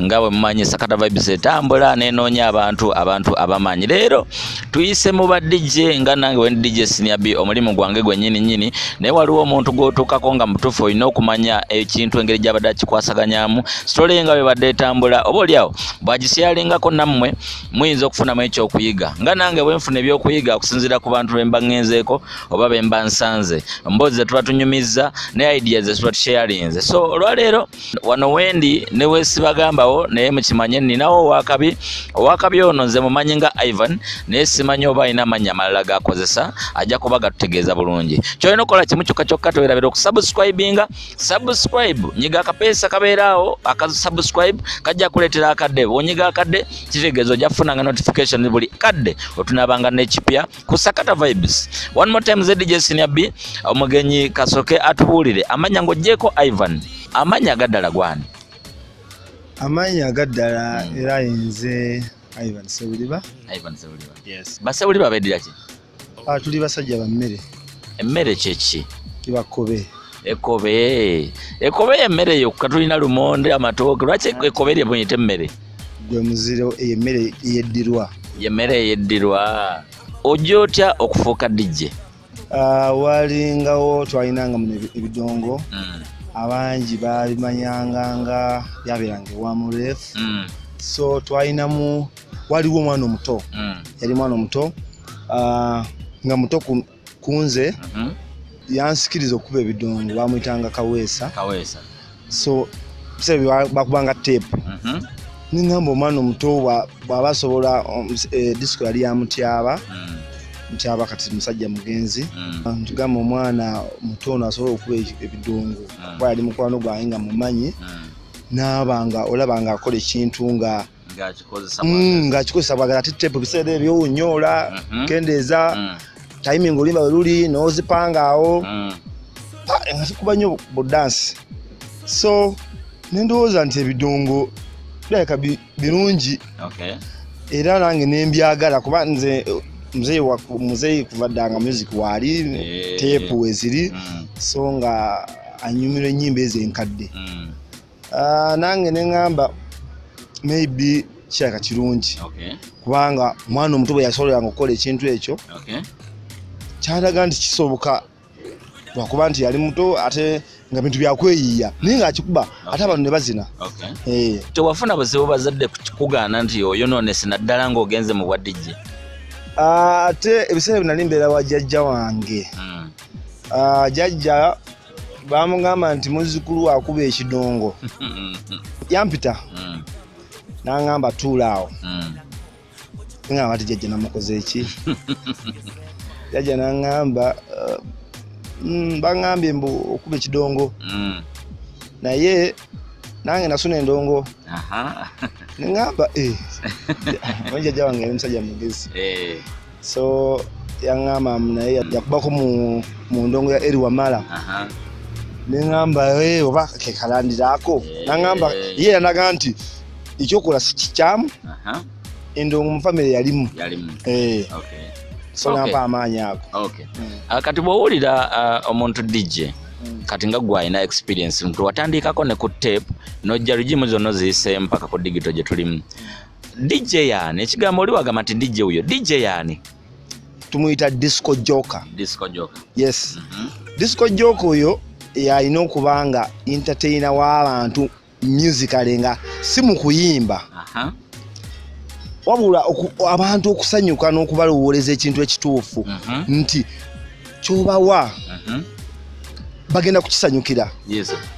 Nga bwe mumanyi, Sakata Vibes etambula nenoonya abantu abamanyi. Leero tuyise mu ba DJ, nga nange we DJ Senior B, omulimu gwange gwennyini nnyini, naye waliwo omuntu gw'otuukako nga mutuufu olina okumanya ekintu engeri gy'abadde akikwasaganyamu story nga bwe badde etambula. Oba oliawo bw'agisiyalingako nammwe muyinza okufunamu ekyokuyiga, nga nange bwe nfuna ebyokuyiga okusinziira ku bantu be mba ŋŋenzeeko oba be mba nsanze, emboozi ze tuba tunyumizza ne ideas ze tuba tusharinze. So olwaleero wano wendi ne weesibagambawo, naye mukimanye nninawo owakabi. Owakabi ono nze mumanyi nga Ivan, naye simanyi oba alina amannya amalala gakozesa, ajja kuba gatutegeeza bulungi. Kyolina okukola kimu kyokka kyokka, towerabira okusubscribinga. Subscribe, nyiga akapeesa kabeeraawo aka subscribe, kajja kuleetera akadde. Bw'onyiga akadde kitegeeza ojja kufunanga notification buli kadde otunaabanga n'ekipya ku Sakata Vibes. One more time, ZDJ Senior B, omugenyi kasoke atubuulire amannya ng'oggyeeko Ivan, amannya agaddala gwani? Amannya agaddala era nze Ivan Sebuliba. Ivan Sebuliba. Yes. Basebuliba beddira ki? Tuli basajja ba mmere. Emmere kyeki? Kiba kkobe. Ekobe. Ekobe emmere yokka? Tulina lumonde, amatooke, lwaki ekobe lye buyita emmere? Gwe muziro, emmere yeddirwa. Yemmere eyeddirwa. Ojja otya okufuuka DJ? Walingawo twalinanga muno ebidongo. Abangi babimanyanga nga byabeeranga ewa murefu. So twalinamu, waliwo omwana omuto. Yali mwana omuto, nga muto kunze. Yansikiriza okuba ebidongo, bamuyitanga Kaweesa. Kaweesa. So biseera bakubanga tape. Ningamba omwana omuto bw'aba asobola, disco yali ya Mutyaba. Mutyaba kati musajja mugenzi. Ntugamba omwana muto ono asobola okuba ebidongo, kuba yali mukwano gwange nga mumanyi. Naaba nga olaba nga akola ekintu nga ng'akikozesa bwagala, ate tape biseera ebyo onyoola, kendeeza timing, oluyimba bwe luli n'ozipanga awo. Nga sikuba nnyo bu dance, so ne ndowooza nti ebidongo birabika birungi era nange nembyagala, kuba nze muzeeyi kuva dda nga music waali, tape weziri, so nga anyumirwa ennyimba ezo enkadde. Nange ne ŋŋamba maybe kirabika kirungi, kubanga omwana omuto bwe yasoboleranga okukola ekintu ekyo, kyalaga nti kisoboka, lwakuba nti yali muto ate nga bintu byakweyiiya, naye ng'akikuba ate abantu ne bazina. Tewafuna buzibu bazadde kugaana nti oyonoonese, naddala ng'ogenze mu bwa DJ? Ate ebiseera bye nali mbeera wa jjajja wange. Jjajja bamugamba nti muzzukulu akuba ekidongo. Yampita n'aŋŋamba, "Tuula awo." Ŋŋamba nti, "Jjajja, namukoze eki?" Jjajja n'aŋŋamba, "Baŋŋambye mbu okuba ekidongo, naye nange nasuna endongo." Neŋŋamba, "Eh." Jjajja wange yali musajja mugezi. So yaŋŋamba naye yakubako mu ndongo ya Eri Wamala. Neŋŋamba, "Eh, oba kekalandiraako." Naŋŋamba ye yanaga nti ekyokola si kikyamu, endongo mu famire yalimu. Yalimu. Eh, so nampa amaanyi ago. Kati bw'owulira omuntu DJ, kati nga gwe alina experience nti watandikako ne ku tape n'ojja regime zonna oziyiseemu mpaka ku digital gye tulimu, DJ yaani? Ekigambo oli wagamba nti DJ wuyo, DJ yaani? Tumuyita disco joker. Disco joker. Yes. Disco joker oyo yalina okuba nga entertainer w'abantu musically, nga si mu kuyimba, wabula abantu okusanyuka n'okubalowooleza ekintu ekituufu, nti kyobawa bagenda kukisanyukira,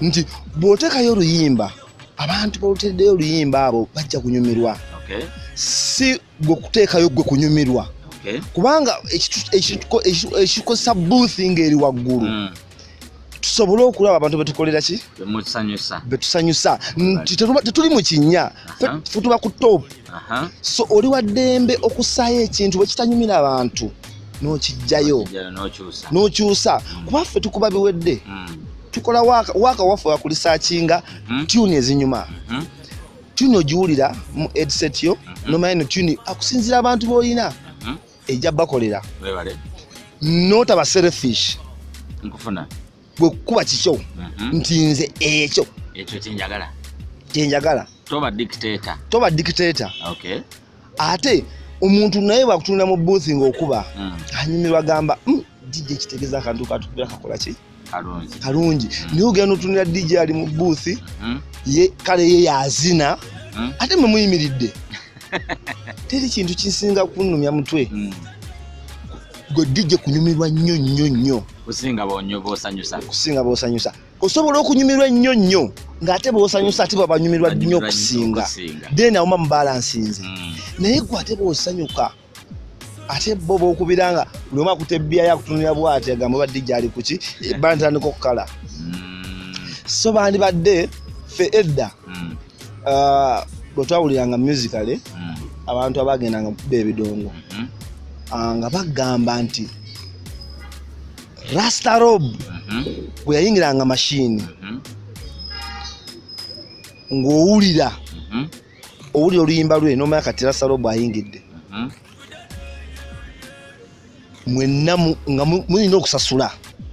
nti bw'oteekayo oluyimba, abantu baluteddeyo oluyimba abo bajja kunyumirwa, si gwe kuteekayo gwe kunyumirwa, kubanga ekikozesa booth ng'eri waggulu, tusobole okulaba abantu betukolera ki, bemusanyusa. Betusanyusa, nti tetuli mu kinnya, ffe tuba ku top. So oli wa ddembe okussaayo ekintu bwe kitanyumira abantu n'okijjayo. Okijjayo n'okyusa. N'okyusa, kuba ffe tukuba biwedde. Tukola waaka waffe wakulisaakinga tune ezinyuma. Tune ogiwulira mu headset yo, nomanya no tune akusinzira abantu b'olina ejja bakolera. Webale. Notaba selfish. Nkufuna. Gwe kukuba kikyo, nti nze ekyo ekyo kyenjagala. Kyenjagala. Toba dictator. Toba dictator. Okay. Ate omuntu naye bwakutunula mu booth ng'okuba anyumirwa gamba DJ kitegeeza akantu katukubira kakola ki? Kalungi. Kalungi. Naye ogenda otunula DJ ali mu booth ye kale ye yazina ate mwe muyimiridde. Teri kintu kisinga kunnumya mutwe. Gwe DJ kunyumirwa nnyo nnyo nnyo. Kusinga bonyo bosanyusa. Kusinga bosanyusa. Osobola okunyumirwa nnyo nnyo ng'ate bosanyusa ate babanyumirwa nnyo okusinga. Then awo mubalansinze. Naye gwe ate bosanyuka ate bo bokubiranga buli omu akutte ebbiya yakutunulira bw'ati agamba oba DJ ali kuki bantandika okukala. So bandibadde ffe edda bwe twawuliranga musically abantu abagendanga okukuba ebidongo nga bagamba nti Rasta Rob bwe yayingiranga mashini ng'owulira owulira oluyimba lwe n'omanya kati Rasta Rob ayingidde. Mwenna nga mulina okusasula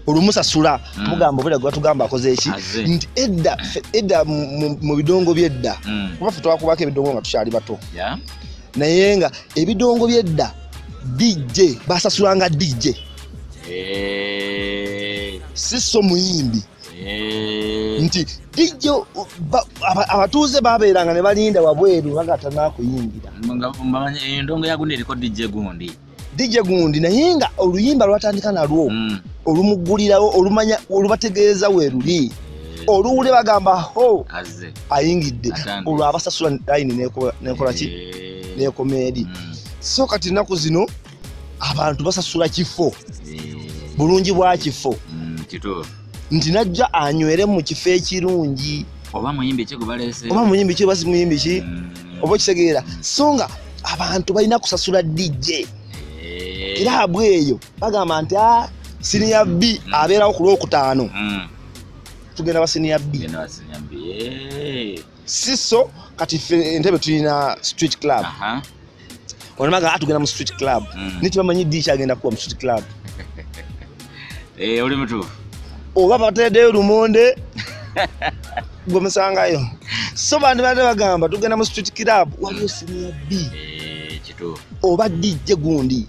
olumusasula mugamba obera gwe batugamba akoze eki nti edda edda mu bidongo by'edda kuba ffe twakubako ebidongo nga tukyali bato naye nga ebidongo by'edda DJ basasulanga DJ si so muyimbi nti DJ abatuuze babeeranga ne balinda wabweru nga tanakuyingira endongo ya gundi eriko DJ gundi. DJ gundi naye nga oluyimba lwatandika nalwo olumuggulirawo olumanya olubategeeza we luli oluwule bagamba ho ayingidde olwo abasasula line nekola ki nekoma eri. So kati ennaku zino abantu basasula kifo bulungi bwa kifo nti najja anywere mu kifo ekirungi oba muyimbi ki gwe oba muyimbi ki oba si muyimbi ki oba okitegeera. So nga abantu balina kusasula DJ Club eyo bagamba nti senior B abeerawo ku lwokutaano tugenda ba senior B. Siso kati ffe Entebbe tulina street club. Onamaga tugenda mu street club naye tebamanyi DJ agenda kuba mu street club. Oli mutuufu. Oba bateereddeyo lumonde gwe musangayo. So bantu badde bagamba tugenda mu street club waliyo senior B oba DJ gundi.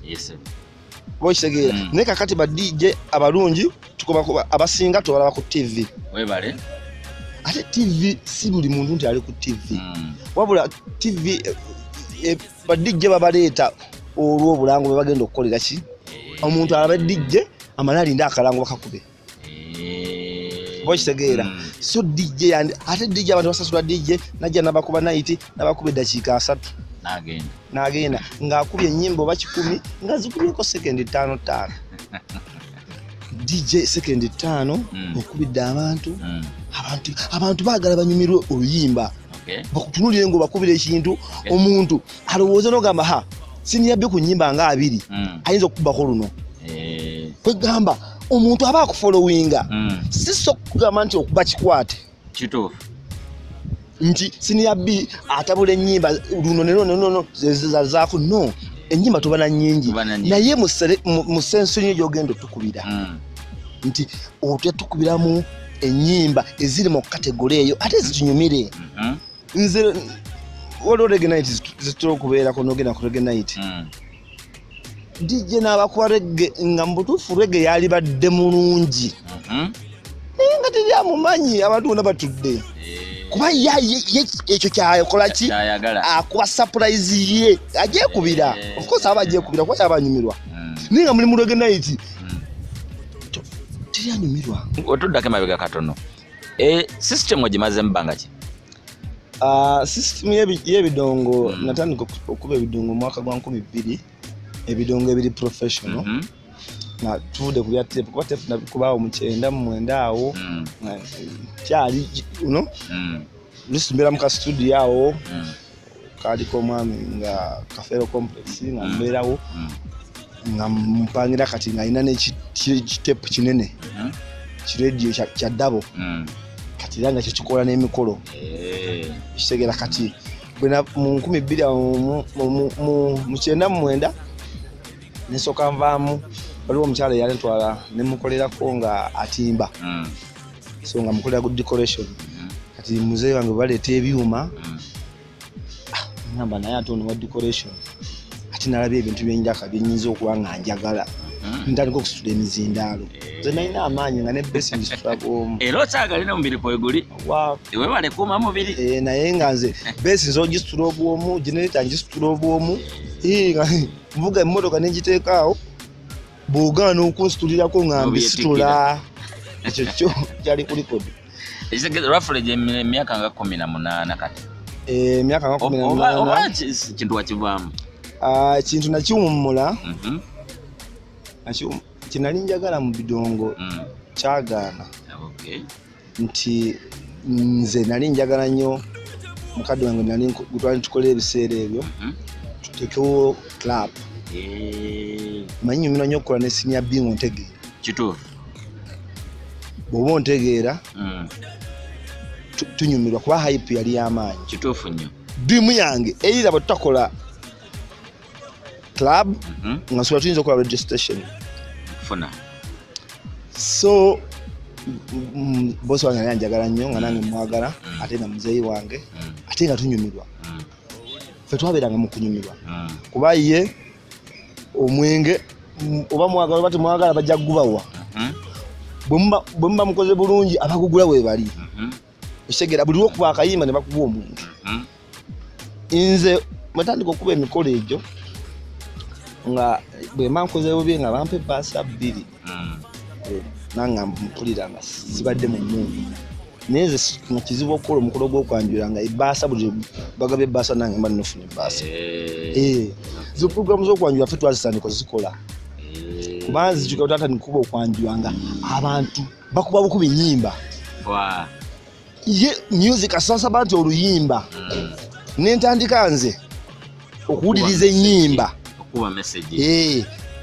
Oba okitegeera. Naye kakati ba DJ abalungi tukuba abasinga tubalaba ku TV. Webale. Ate TV si buli muntu nti ali ku TV. Wabula TV ba DJ babaleeta olw'obulango bwe bagenda okukolera ki? Omuntu alaba DJ amala alinda akalango bakakube. Oba okitegeera. So DJ ate DJ abantu basasula DJ najja n'abakuba night n'abakuba eddakiika 3. N'agenda ng'akubye ennyimba oba 10 nga zikubyeko sekendi 5. DJ sekendi 5 okubidde abantu abantu baagala banyumirwe oluyimba bakutunulire ng'obakubira ekintu omuntu alowooza n'ogamba ha senior B ku nnyimba nga 2 ayinza okukubako luno. Kwegamba omuntu aba akufollowinga si so kugamba nti okuba kikwate kituufu nti senior B atabula ennyimba luno ne luno zaako no ennyimba tuba na nnyingi naye mu senso nnyo gy'ogenda otukubira nti otya tukubiramu ennyimba eziri mu kategori eyo ate zitunyumire. Nze waliwo reggae night zitera okubeerako n'ogenda ku reggae night DJ n'abakuba reggae nga mu butuufu reggae yalibadde mulungi naye nga teryamumanyi abantu bonna batudde kuba ye ekyo kyakola ki akuba surprise ye agyekubira. Of course aba agyekubira kuba yabanyumirwa naye nga muli mu reggae night teryanyumirwa. Otuddako emabega katono system ogimaze mu bbanga ki? System y'ebidongo natandika okuba ebidongo mu mwaka gwa 2000 ebidongo ebiri professional nga tuvudde ku bya tape kuba tape nabikubaawo mu 99 awo kyali uno lusi mbeera mu ka studio awo kaliko omwami nga Kafeero complex nga mbeerawo nga mpangira kati nga alina n'ekitepu kinene kirediyo kya dabo kati era nga kyekikola n'emikolo kitegeera kati mu 2099 nesooka nvaamu waliwo omukyala eyali ntwala ne mukolerako nga atimba so nga mukolera ku decoration kati muzeeyi wange baleeta ebyuma Ngamba naye ate ono wa decoration ate nalabye ebintu byenjaka byenyinza okuba nga njagala. Ntandika okusitula emizindaalo. Nze nalina amaanyi nga ne besi ngisitula bwomu. Era okyagalina omubiri kweguli? Webale kuuma mubiri. Naye nga nze besi nze ogisitula obwomu, generator ngisitula obwomu. Nvuga emmotoka ne ngiteeka awo, bw'ogaana okunsitulirako nga mbisitula. Ekyo kyo kyali ku record. Roughly emyaka nga 18 kati. Emyaka nga 18. Oba kintu wakivaamu? Ekintu nakiwummula. Kye nali njagala mu bidongo kyagaana. Nti nze nali njagala nnyo mukadde wange nali twali tukola ebiseera ebyo tuteekewo club. Manyi nyumirwa nnyo okukola ne Senior B ng'ontegeera. Kituufu. Bw'oba ontegeera tunyumirwa kuba hype yali y'amaanyi. Kituufu nnyo. Dream yange either bwe tutakola club nga nsobola tuyinza okukola radio station. Funa. So bosi wange yali anjagala nnyo nga nange mwagala ate nga muzeeyi wange ate nga tunyumirwa. Ffe twabeeranga mu kunyumirwa. Kuba ye omwenge oba mwagala oba temwagala bajja kugubawa. Bwe muba mukoze bulungi abagugula we bali. Ekitegeera buli lw'okuba akayimba ne bakuwa omuntu. Nze bwe ntandika okuba emikolo egyo nga bwe mba nkoze bubi nga bampa ebbaasa 2. Nange mpulira nga sibadde mu muntu. Naye nze nga kizibu okukola omukolo gw'okwanjula nga ebbaasa buli bagaba ebbaasa nange mba nnofuna ebbaasa. Zo pulogulaamu z'okwanjula ffe twazitandika ozikola. Kubanga nzijukira twatandika okuba okwanjula nga abantu bakuba bukubi nnyimba. Ye music asasaba nti oluyimba. Ne ntandika nze okuwuliriza ennyimba. Okuba message.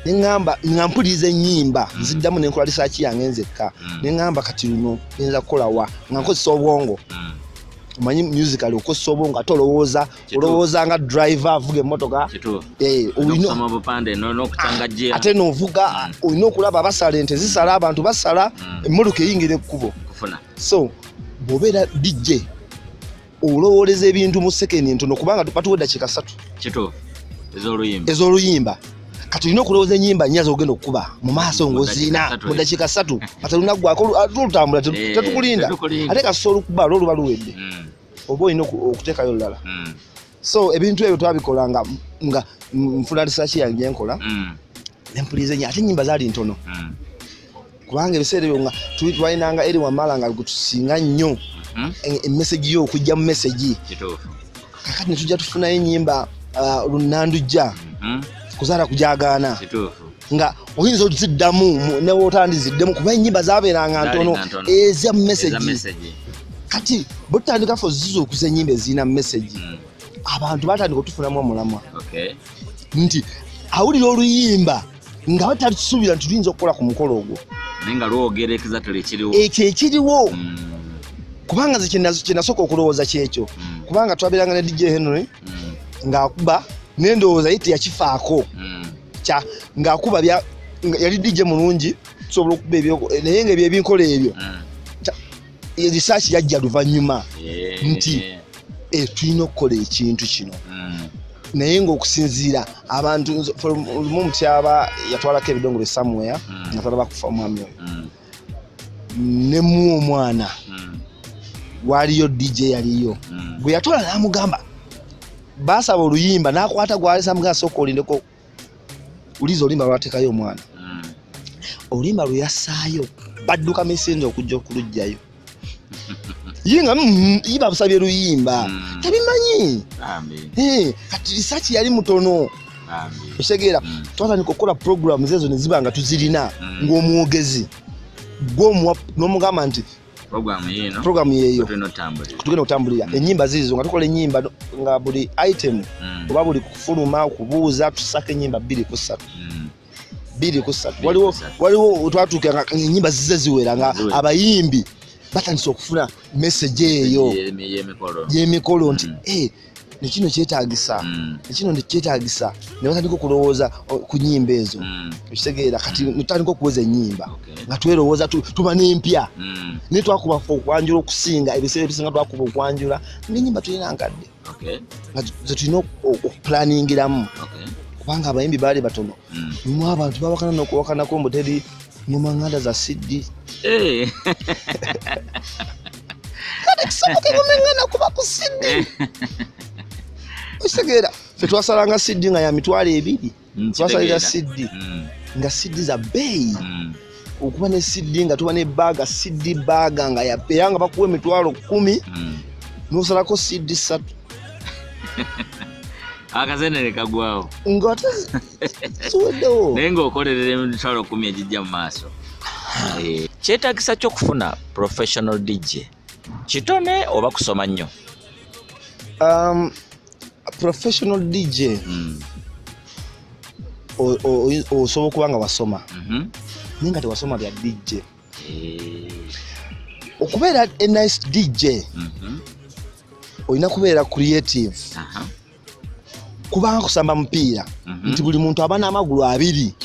Ne ŋŋamba nga mpuliriza ennyimba nziddamu ne nkola research yange nzekka. Ne ŋŋamba kati luno nnyinza kukola wa nga nkozesa obwongo. Omanyi musical okozesa obwongo ate olowooza olowooza nga driver avuga emmotoka. Olina obupande n'okucanga ate n'ovuga olina okulaba abasala ente zisala abantu basala emmotoka eyingira ekkubo. So bw'obeera DJ olowooleza ebintu mu sekendi entono kubanga batuwa eddakiika 3. Kituufu. Ez'oluyimba. Ez'oluyimba. Kati olina okulowooza ennyimba 4 z'ogenda okukuba mu maaso ng'ozirina mu ddakiika 3. Ate lunaggwako olutambula tetukulinda. Ate kasita olukuba lwo luba luwedde. Oba olina okuteekayo olulala. So ebintu ebyo twabikola nga nfuna research yange gye nkola. Ne mpuliriza ennyo ate ennyimba zaali ntono. Kubanga ebiseera ebyo nga twalinanga eri Wamala nga gutusinga nnyo emessage yo okujja mu message. Kituufu. Kakati ne tujja tufunayo ennyimba lunandujja. Kuzaala kujagaana. Kituufu. Nga oyinza oziddamu ne w'otandiziddemu kuba ennyimba zaabeeranga ntono eza message. Kati bwe tutandika ffe ozizuukuza ennyimba ezirina message abantu batandika otufunamu omulamwa. Nti awulira oluyimba nga batatusuubira nti tuyinza okukola ku mukolo ogwo. Naye nga lwogera exactly ekiriwo. Ekyo ekiriwo. Kubanga nze kye nasooka okulowooza kyekyo. Kubanga twabeeranga ne DJ Henry ng'akuba n'endowooza ye teyakifaako. Ng'akuba yali DJ mulungi tusobola okukuba ebyo naye ng'ebyo ebinkola ebyo. Research yajja luvannyuma nti tulina okukola ekintu kino. Naye ng'okusinziira abantu lumu Mutyaba yatwalako ebidongo bye somewhere nga talaba kufa omwami oyo. Ne muwa omwana waliyo DJ yaliyo. Bwe yatwala n'amugamba baasaba oluyimba n'akwata gw'alesa amugamba sooka olindeko uliza oluyimba lw'ateekayo omwana. Oluyimba lwe yassaayo badduka misinde okujja okuluggyayo. Ye nga ye bamusabye luyimba tabimanyi. Kati research yali mutono. Okitegeera twatandika okukola programs ezo ne ziba nga tuzirina ng'omwogezi gw'omuwa n'omugamba nti program yeeyo tugenda okutambulira ennyimba ziizo nga tukola ennyimba nga buli item oba buli kufuluma okubuuza tusaka ennyimba 2 ku 3. 2 ku 3. Waliwo twatuuka nga ennyimba zize ziwera nga abayimbi batandise okufuna message eyo y'emikolo nti Nekino kyetaagisa, nekino nekyetaagisa, ne batandika okulowooza ku nnyimba ezo. Okitegeera? Kati netutandika okuweza ennyimba nga twerowooza, tuba n'empya. Naye twakuba okwanjula okusinga, ebiseera ebisinga twakuba okwanjula ng'ennyimba tulina nkadde nga ze tulina okuplaningiramu, kubanga abayimbi baali batono. Mu abantu babakana n'okuwakanako mbu teri ngoma nganda za CD. Kati kisoboka engoma enganda kuba ku CD? Okitegeera? Ffe twasalanga CD nga ya 20,000. Twasalira CD nga CD za bbeeyi. Okuba ne CD nga tuba ne baga, CD baga nga ya era nga bakuwa 10,000, n'osalako CD 3. Akazenere kagwawo. Nga ate ziweddewo. Naye ng'okolerera 10,000 egijja mu maaso. Kyetaagisa ki okufuna professional DJ? Kitone oba kusoma nnyo? Professional DJ osobola okuba nga wasoma, naye nga tewasoma bya DJ. Okubeera a nice DJ, olina kubeera creative. Kubanga kusamba mupiira, nti buli muntu aba n'amagulu abiri,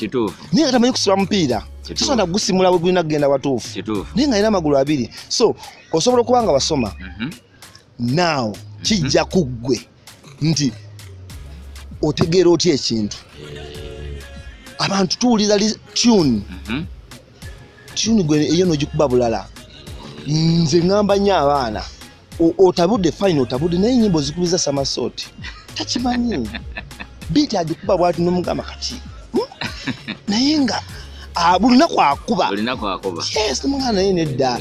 naye nga tamanyi kusiba mupiira, tosobola kugusimula bwe gulina kugenda watuufu, naye nga alina amagulu abiri. So osobola okuba nga wasoma, now kijja ku ggwe nti otegeera otya ekintu. Abantu tuwulira tune, tune gwe eyo n'ogikuba bulala. Nze ŋŋamba nnyo abaana, otabudde fine, otabudde, naye ennyimba ozikubiza samasooti takimanyi. Biiti agikuba bwati n'omugamba kati, naye nga buli lunaku akuba. Yes, nomugamba naye nedda,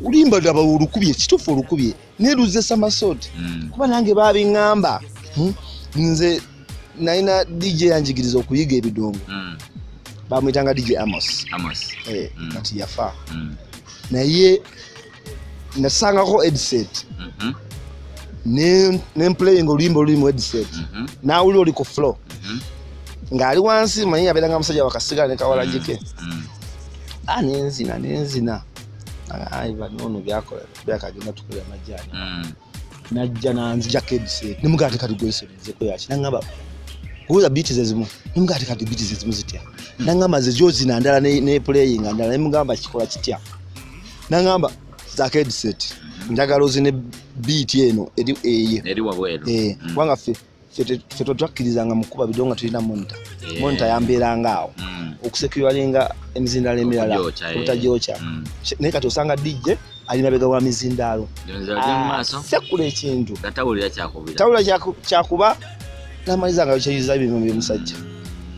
olimba ddaba olukubye, kituufu olukubye, naye luzze samasooti. Kuba nange baabiŋŋamba. Nze nalina DJ yanjigiriza okuyiga ebidongo, bamuyitanga DJ Amos. Kati yafa. Naye nasangako headset, nemplayinga oluyimba oluli mu headset, n'awulira oli ku floor ng'ali wansi, manyi yabeeranga musajja wakasigala ne kawalagike. Nenzina nono byakola byakagenda tukolera majaani. Najja nanzijako headset, nemugamba kati gweserezeko yaki, nangamba kubuuza beat ze zimu, nemugamba kati beat ze zimu zitya, nangamba ze gyozina ndala ne playinga ndala, nemugamba kikola kitya, nangamba zaako headset, njagala ozine beat eno eri eye eri wabweru. Kubanga ffe tetwakkirizanga mu kukuba bidongo nga tulina monitor. Monitor yambeeranga awo okusecuringa emizindaalo emirala obutagyokya. Naye kati osanga DJ ali mabega wa mizindaalo, sekula ekintu tawulira kyakuba, namaliza nga kyeyiza ebintu by'omusajja,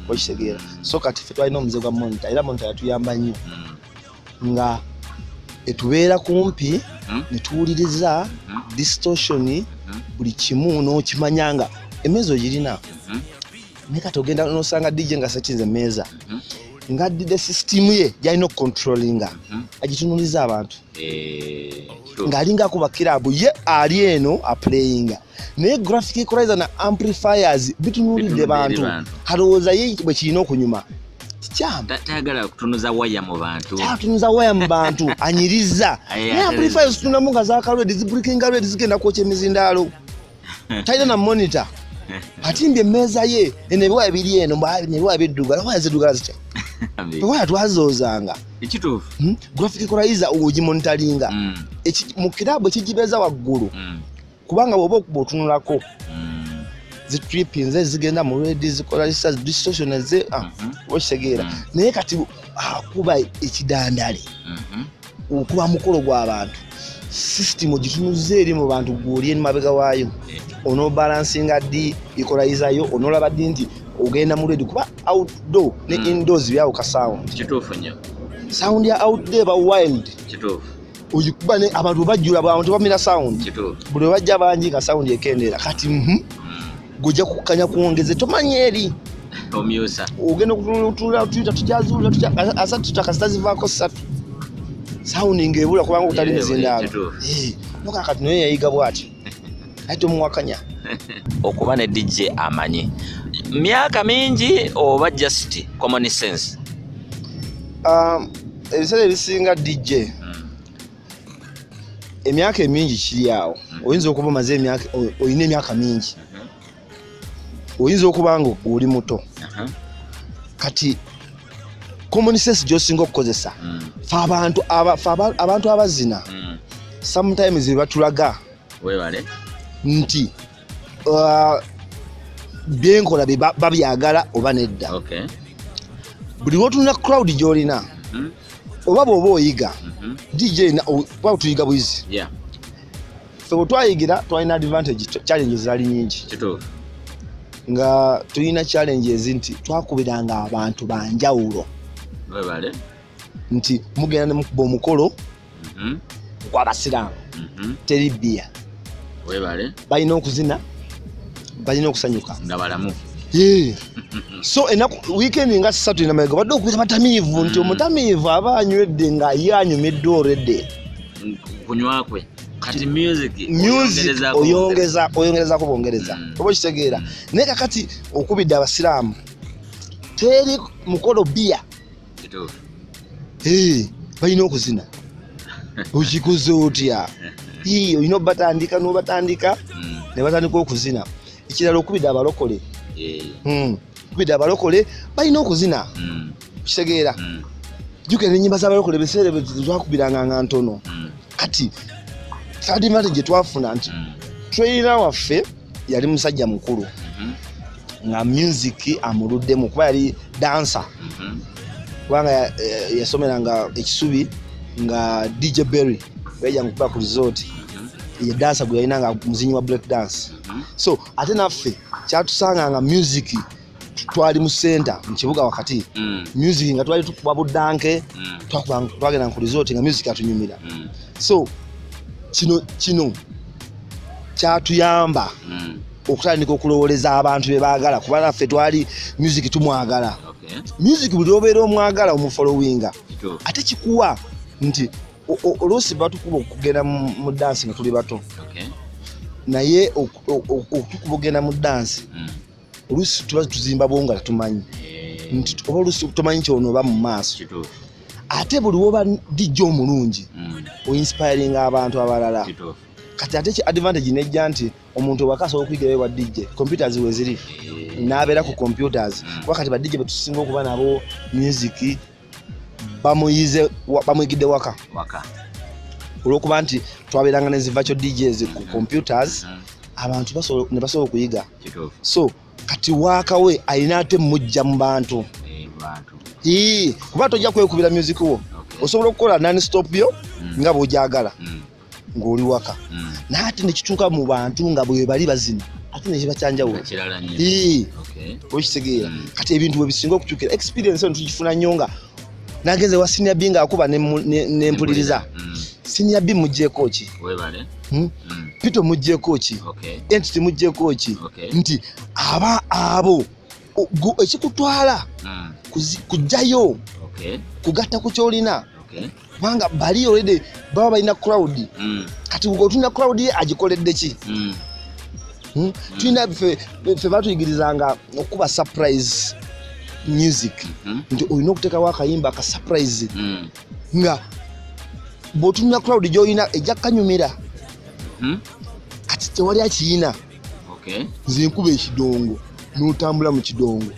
okitegeera? So kati ffe twalina omuze gwa monitor, era monitor yatuyamba nnyo nga etubeera kumpi, ne tuwuliriza distortion buli kimu n'okimanya nga emmeeza ogirina. Naye kati ogenda n'osanga DJ nga setinze emmeeza, nga addidde sisitimu ye gy'alina okucontrolinga, agitunuliza abantu ng'alinga akuba kiraabu, ye ali eno aplayinga, naye graphic equalizer na amplifiers bitunulidde bantu, alowooza ye bwe kirina okunyuma. Kikyamu. Tayagala kutunuza waya mu bantu. Tatunuza waya mu bantu, anyiriza. Naye amplifiers tutunamu nga zaaka red, zibreakinga red, zigenda kwokya emizindaalo. Talina na monitor. Atimbye emmeeza ye, eno ebiwaya biri eno, ebiwaya biddugala, waya ziddugala zitya? Waya twazoozanga. Ekituufu. Graphic equalizer ogimonitaringa. Mu kiraabu ekigibeeza waggulu, kubanga bw'oba okuba otunulako, zitripinze zigenda mu red, zikola distortion ze, okitegeera? Naye kati akuba ekidandale, okuba mukolo gw'abantu, system ogitunuza eri mu bantu, gw'oli eri mabega waayo, onoobalansinga ddi equalizer yo, onoolaba ddi nti ogenda mu red, kuba outdoor ne indoors byawuka sound. Kituufu nnyo. Sound ya outdoor eba wild. Kituufu. Ogikuba ne abantu bajjula, abantu bamira sound. Kituufu. Buli bajja bangi nga sound ekendeera. Kati gojja kukkanya kwongeze, tomanyi eri. Omyusa. Ogenda okutuula tuyita tujazuula, asatu kasita zivaako ssatu. Sound ng'ebula kubanga okutali mizindaalo. Noka kati naye yayiga bw'atyo. Ate tomuwakanya. Okuba ne DJ amanyi myaka mingi oba just common sense? Ebiseera ebisinga DJ emyaka emingi kiri awo. Oyinza okuba omaze emyaka, olina emyaka mingi, oyinza okuba nga oli muto. Kati common sense gy'osinga okukozesa, fe abantu abazina sometimes bebatulaga nti byenkola babyagala oba nedda. Buli lw'otunula crowd gy'olina, oba bw'oba oyiga DJ, oba tuyiga bwizi, ffe bwe twayigira twalina advantage, challenges zaali nyingi, nga tulina challenges nti twakubiranga abantu banjawulo nti mugenda ne mukuba omukolo gw'abasiraamu, teri bbiya, balina okuzina, balina okusanyuka nga balamu. So enaku weekend nga 3 namabega badde okubira batamiivu, nti omutamiivu aba anywedde nga ye anyumiddwa already kunywa kwe. Kati music oyongerezaako bwongereza, oba okitegeera. Naye kakati okubidde abasiraamu teri mukolo bbiya, balina okuzina, okikoze otya? Olina obatandika n'obatandika ne batandika okuzina. Ekirala okubidde abalokole, okubidde abalokole balina okuzina, okitegeera. Jjukira n'ennyimba z'abalokole ebiseera twakubiranga nga ntono. Kati advantage gye twafuna nti trainer waffe yali musajja mukulu nga music amuluddemu, kuba yali dancer, kubanga yasomeranga ekisubi nga DJ Berry yajja nkuba ku resort, ye dancer gwe yalina nga muzinyi wa break dance. So ate naffe kyatusanga nga music twali mu center mu kibuga wakati, music nga twali tukuba budanke, twagenda ku resort nga music atunyumira. So kino kyatuyamba okutandika okulowooleza abantu be baagala, kuba naffe twali music tumwagala. Music buli obeera omwagala omufollowinga, ate kikuwa nti oluusi batukuba okugenda mu dance nga tuli bato, naye okutukuba okugenda mu dance oluusi tuba tuzimba bwonga tetumanyi nti oba oluusi tomanyi kyonooba mu maaso. Ate buli woba DJ omulungi oinspiringa abantu abalala. Kati ate advantage nejja nti omuntu owaka asobola okuyigirayo wa DJ, computers we ziri, n'abeera ku computers. Kuba kati ba DJ betusinga okuba nabo music bamuyigidde waka, olw'okuba nti twabeeranga ne zi virtual DJs ku computers, abantu ne basobola okuyiga. So kati waaka we alina ate mujja mu bantu, kuba tojja kwekubira music wo, osobola okukola non stop yo nga bw'ogyagala ng'oli waka, naye ate ne kituuka mu bantu nga bwe bali bazina, ate ne kiba kyanjawulo, okitegeera. Kati ebintu bwe bisinga okukyukira, experience eno tugifuna nnyo nga nagenze wa Senior B ng'akuba nempuliriza. Senior B muggyeko ki? Pito muggyeko ki? Entity muggyeko ki? Nti aba abo ekikutwala kujjayo kugatta ku ky'olina, kubanga bali already baba balina crowd. Kati ng'otulina crowd ye agikoledde ki? Tulina ffe batuyigirizanga okuba surprise music, nti olina okuteekawo akayimba aka surprise nga bw'otunula crowd gy'olina ejja kukanyumira. Kati tewali akiyina. Nze nkuba ekidongo n'otambula mu kidongo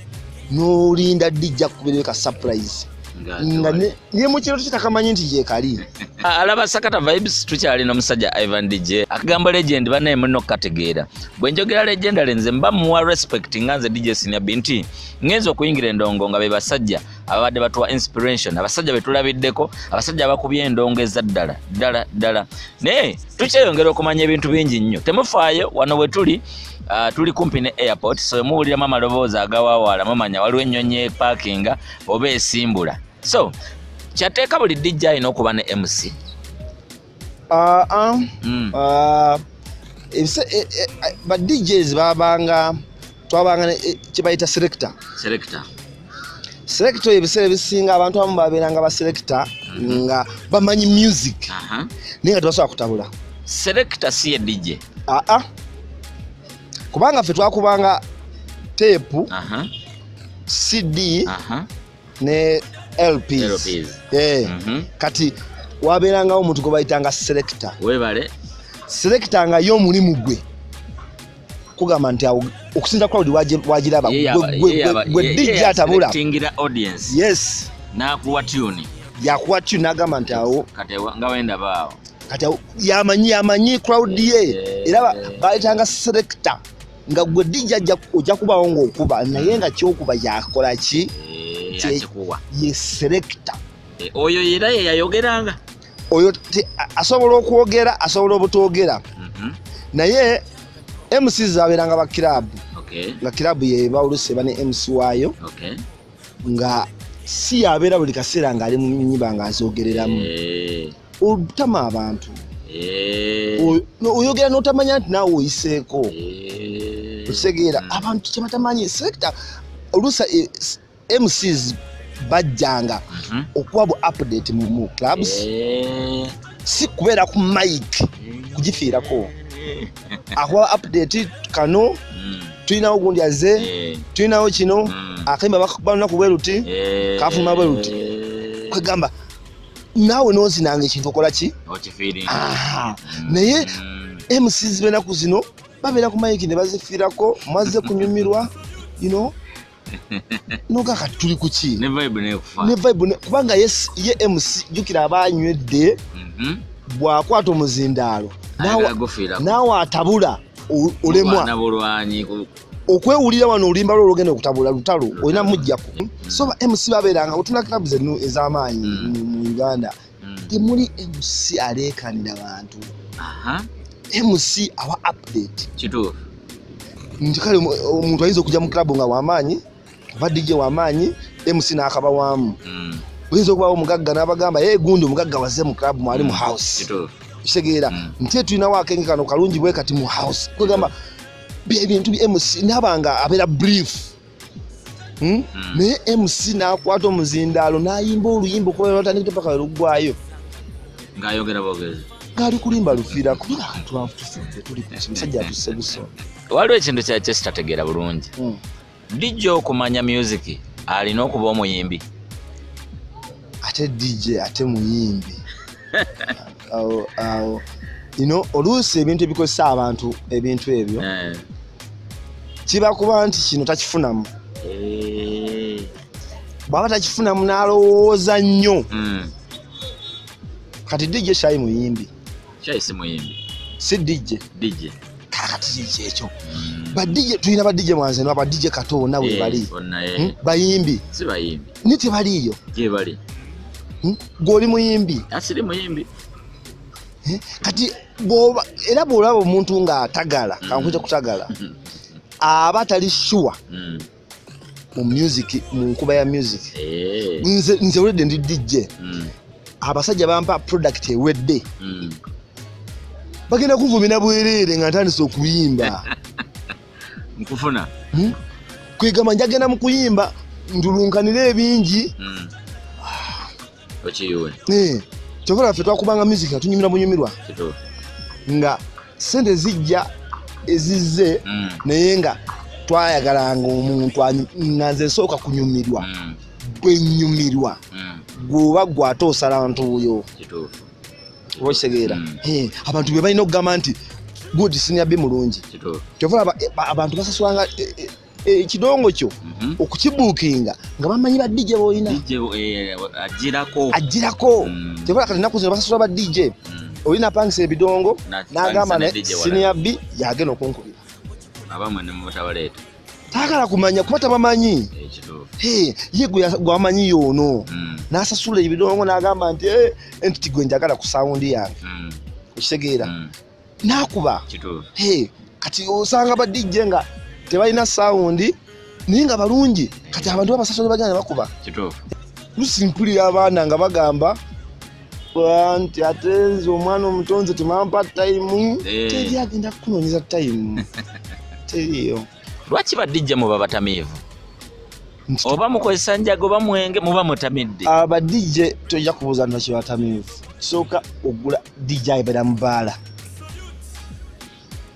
n'olinda DJ akukubireko ka surprise nga ne mu kiro kitakamanyi nti gyekali. Alaba Sakata Vibes, tukyalina omusajja Ivan DJ. Akagambo legend bannaye mulina okukategeera. Bwe njogera legendary nze mba muwa respect nga nze DJ Senior B nti ngenza okuyingira endongo nga be basajja ababadde batuwa inspiration, abasajja be tulabiddeko, abasajja abakubye endongo eza ddala ddala ddala. Naye tukyeyongera okumanya ebintu bingi nnyo. Temufaayo, wano we tuli tuli kumpi ne airport, so muwuliramu amaloboozi agawawaala, mumanya waliwo ennyonyi eparkinga oba esimbula. So kyateeka buli DJ alina okuba ne MC. Ba DJs babanga twabanga kye bayita selector. Selector ebiseera ebisinga abantu abamu babeeranga ba selector nga bamanyi music, naye nga tebasobola kutabula. Selector si ye DJ. Kubanga ffe twakubanga tape, CD ne LPs. Kati wabeerangawo omuntu gwe bayitanga selector. Webale. Selector nga yo mulimu gwe kugamba nti awo okusinza crowd wagiraba gwe DJ atabula audience. Yes, nakuwa tune, yakuwa tune nagamba nti awo kati nga wenda baawo kati yamanyi crowd ye era bayitanga selector nga gwe DJ ojja kubawo ng'okuba naye nga kyokuba yakola ki ye selector. Oyo era ye yayogeranga oyo asobola okwogera, asobola obutogera. Naye MCs abeeranga ba club. Nga club ye oluusi eba ne MC waayo. Nga si abeera buli kaseera ng'ali mu nnyimba ng'azoogereramu. Otama abantu. Oyogera n'otamanya nti naawe oyiseeko. Okitegeera abantu kye batamanyi. Selector oluusi MCs bajjanga okuwa bu update mu clubs. Si kubeera ku mic kugifiirako. Akuwa update kano tulinawo gundi azze, tulinawo kino, akayimba bakuba lunaku bwe luti, kafuluma bwe luti. Kwegamba naawe n'ozinanga ekintu okola ki? Naye MCs b'ennaku zino babeera ku mic ne bazifiirako, mwazze kunyumirwa, you know, noga kati tuli ku ki? Ne vibe n'ekufa. Ne vibe kubanga ye MC jjukira aba anywedde, bw'akwata omuzindaalo naawe atabula olemwa okwewulira wano oluyimba lwo olugenda okutabula lutalo olina mujjako. So ba MC babeeranga otuna clubs ez'amaanyi mu Uganda temuli MC aleekanira bantu. MC awa update. Kituufu. Nti kale omuntu ayinza okujja mu club nga w'amaanyi oba DJ w'amaanyi, MC n'akaba waamu. Oyinza okubawo omugagga n'abagamba ye gundi omugagga wazze mu club mwali mu house. Kitegeera nti tulinawo akenge kano kalungi bwe kati mu house. Kwegamba ebintu bya MC n'abanga abeera brief. Naye MC n'akwata omuzindaalo n'ayimba oluyimba okuba lwatandikidde paka lwe luggwayo. Ng'ayogera bwogezi. Ng'ali kulimba lufiirako. Tufudde tuli ku ki, musajja atuse buso. Waliwo ekintu kya kyesitategeera bulungi. DJ okumanya music alina okuba omuyimbi. Ate DJ ate muyimbi. Awo you know, oluusi ebintu ebikozesa abantu ebintu ebyo kiba kuba nti kino takifunamu. Bw'aba takifunamu n'alowooza nnyo. Kati DJ Shayi muyimbi. Shayi si muyimbi. Si DJ. DJ. Kakati kiki ekyo? Ba DJ tulina ba DJ mwanze n'aba DJ Kato nawe bali. Bayimbi. Si bayimbi. Ni tebaliiyo. Gye bali. Gw'oli muyimbi. Asiri muyimbi. Kati bw'oba era bw'olaba omuntu ng'atagala, kankuyite kutagala, aba tali sure mu music, mu nkuba ya music. Nze already ndi DJ. Abasajja bampa product ewedde. Bagenda kunvumira bwereere nga ntandise okuyimba. Nkufuna. Kwegamba njagenda mu kuyimba ndulunkanire ebingi. Okiyiwe. Kyova ffe twakubanga music nga tunyumirwa bunyumirwa. Nga sente zijja ezizze naye nga twayagalanga omuntu nga nze nsooka kunyumirwa. Gwe nnyumirwa. Gwoba gwe ate osala ntuuyo. Oba okitegeera. Abantu be balina okugamba nti good senior B mulungi. Kyova olaba abantu basasulanga ekidongo kyo okukibuukinga nga bamanyi ba DJ b'olina. Agirako. Kyova kati ennaku zino basasula ba DJ. Olina apangisa ebidongo n'agamba senior B yagenda okunkubira. Abamwe ne mutabaleeta. Taagala kumanya kuba tabamanyi. Ye gwe amanyi y'ono. N'asasula ebidongo n'agamba nti entity gwe njagala ku sound yange. Okitegeera. N'akuba. Kati osanga ba DJ nga tebalina sound naye nga balungi. Kati abantu babasasula bagenda ne bakuba. Lusi mpulira abaana nga bagamba nti ate nze omwana omutonze temampa time. Teri agenda kukunoonyeza time. Teriyo. Lwaki ba DJ muba batamiivu? Oba mukozesa njaga oba mwenge muba mutamidde? Aba DJ tojja kubuuza nti batamiivu. Kisooka ogula DJ abeera mu bbaala.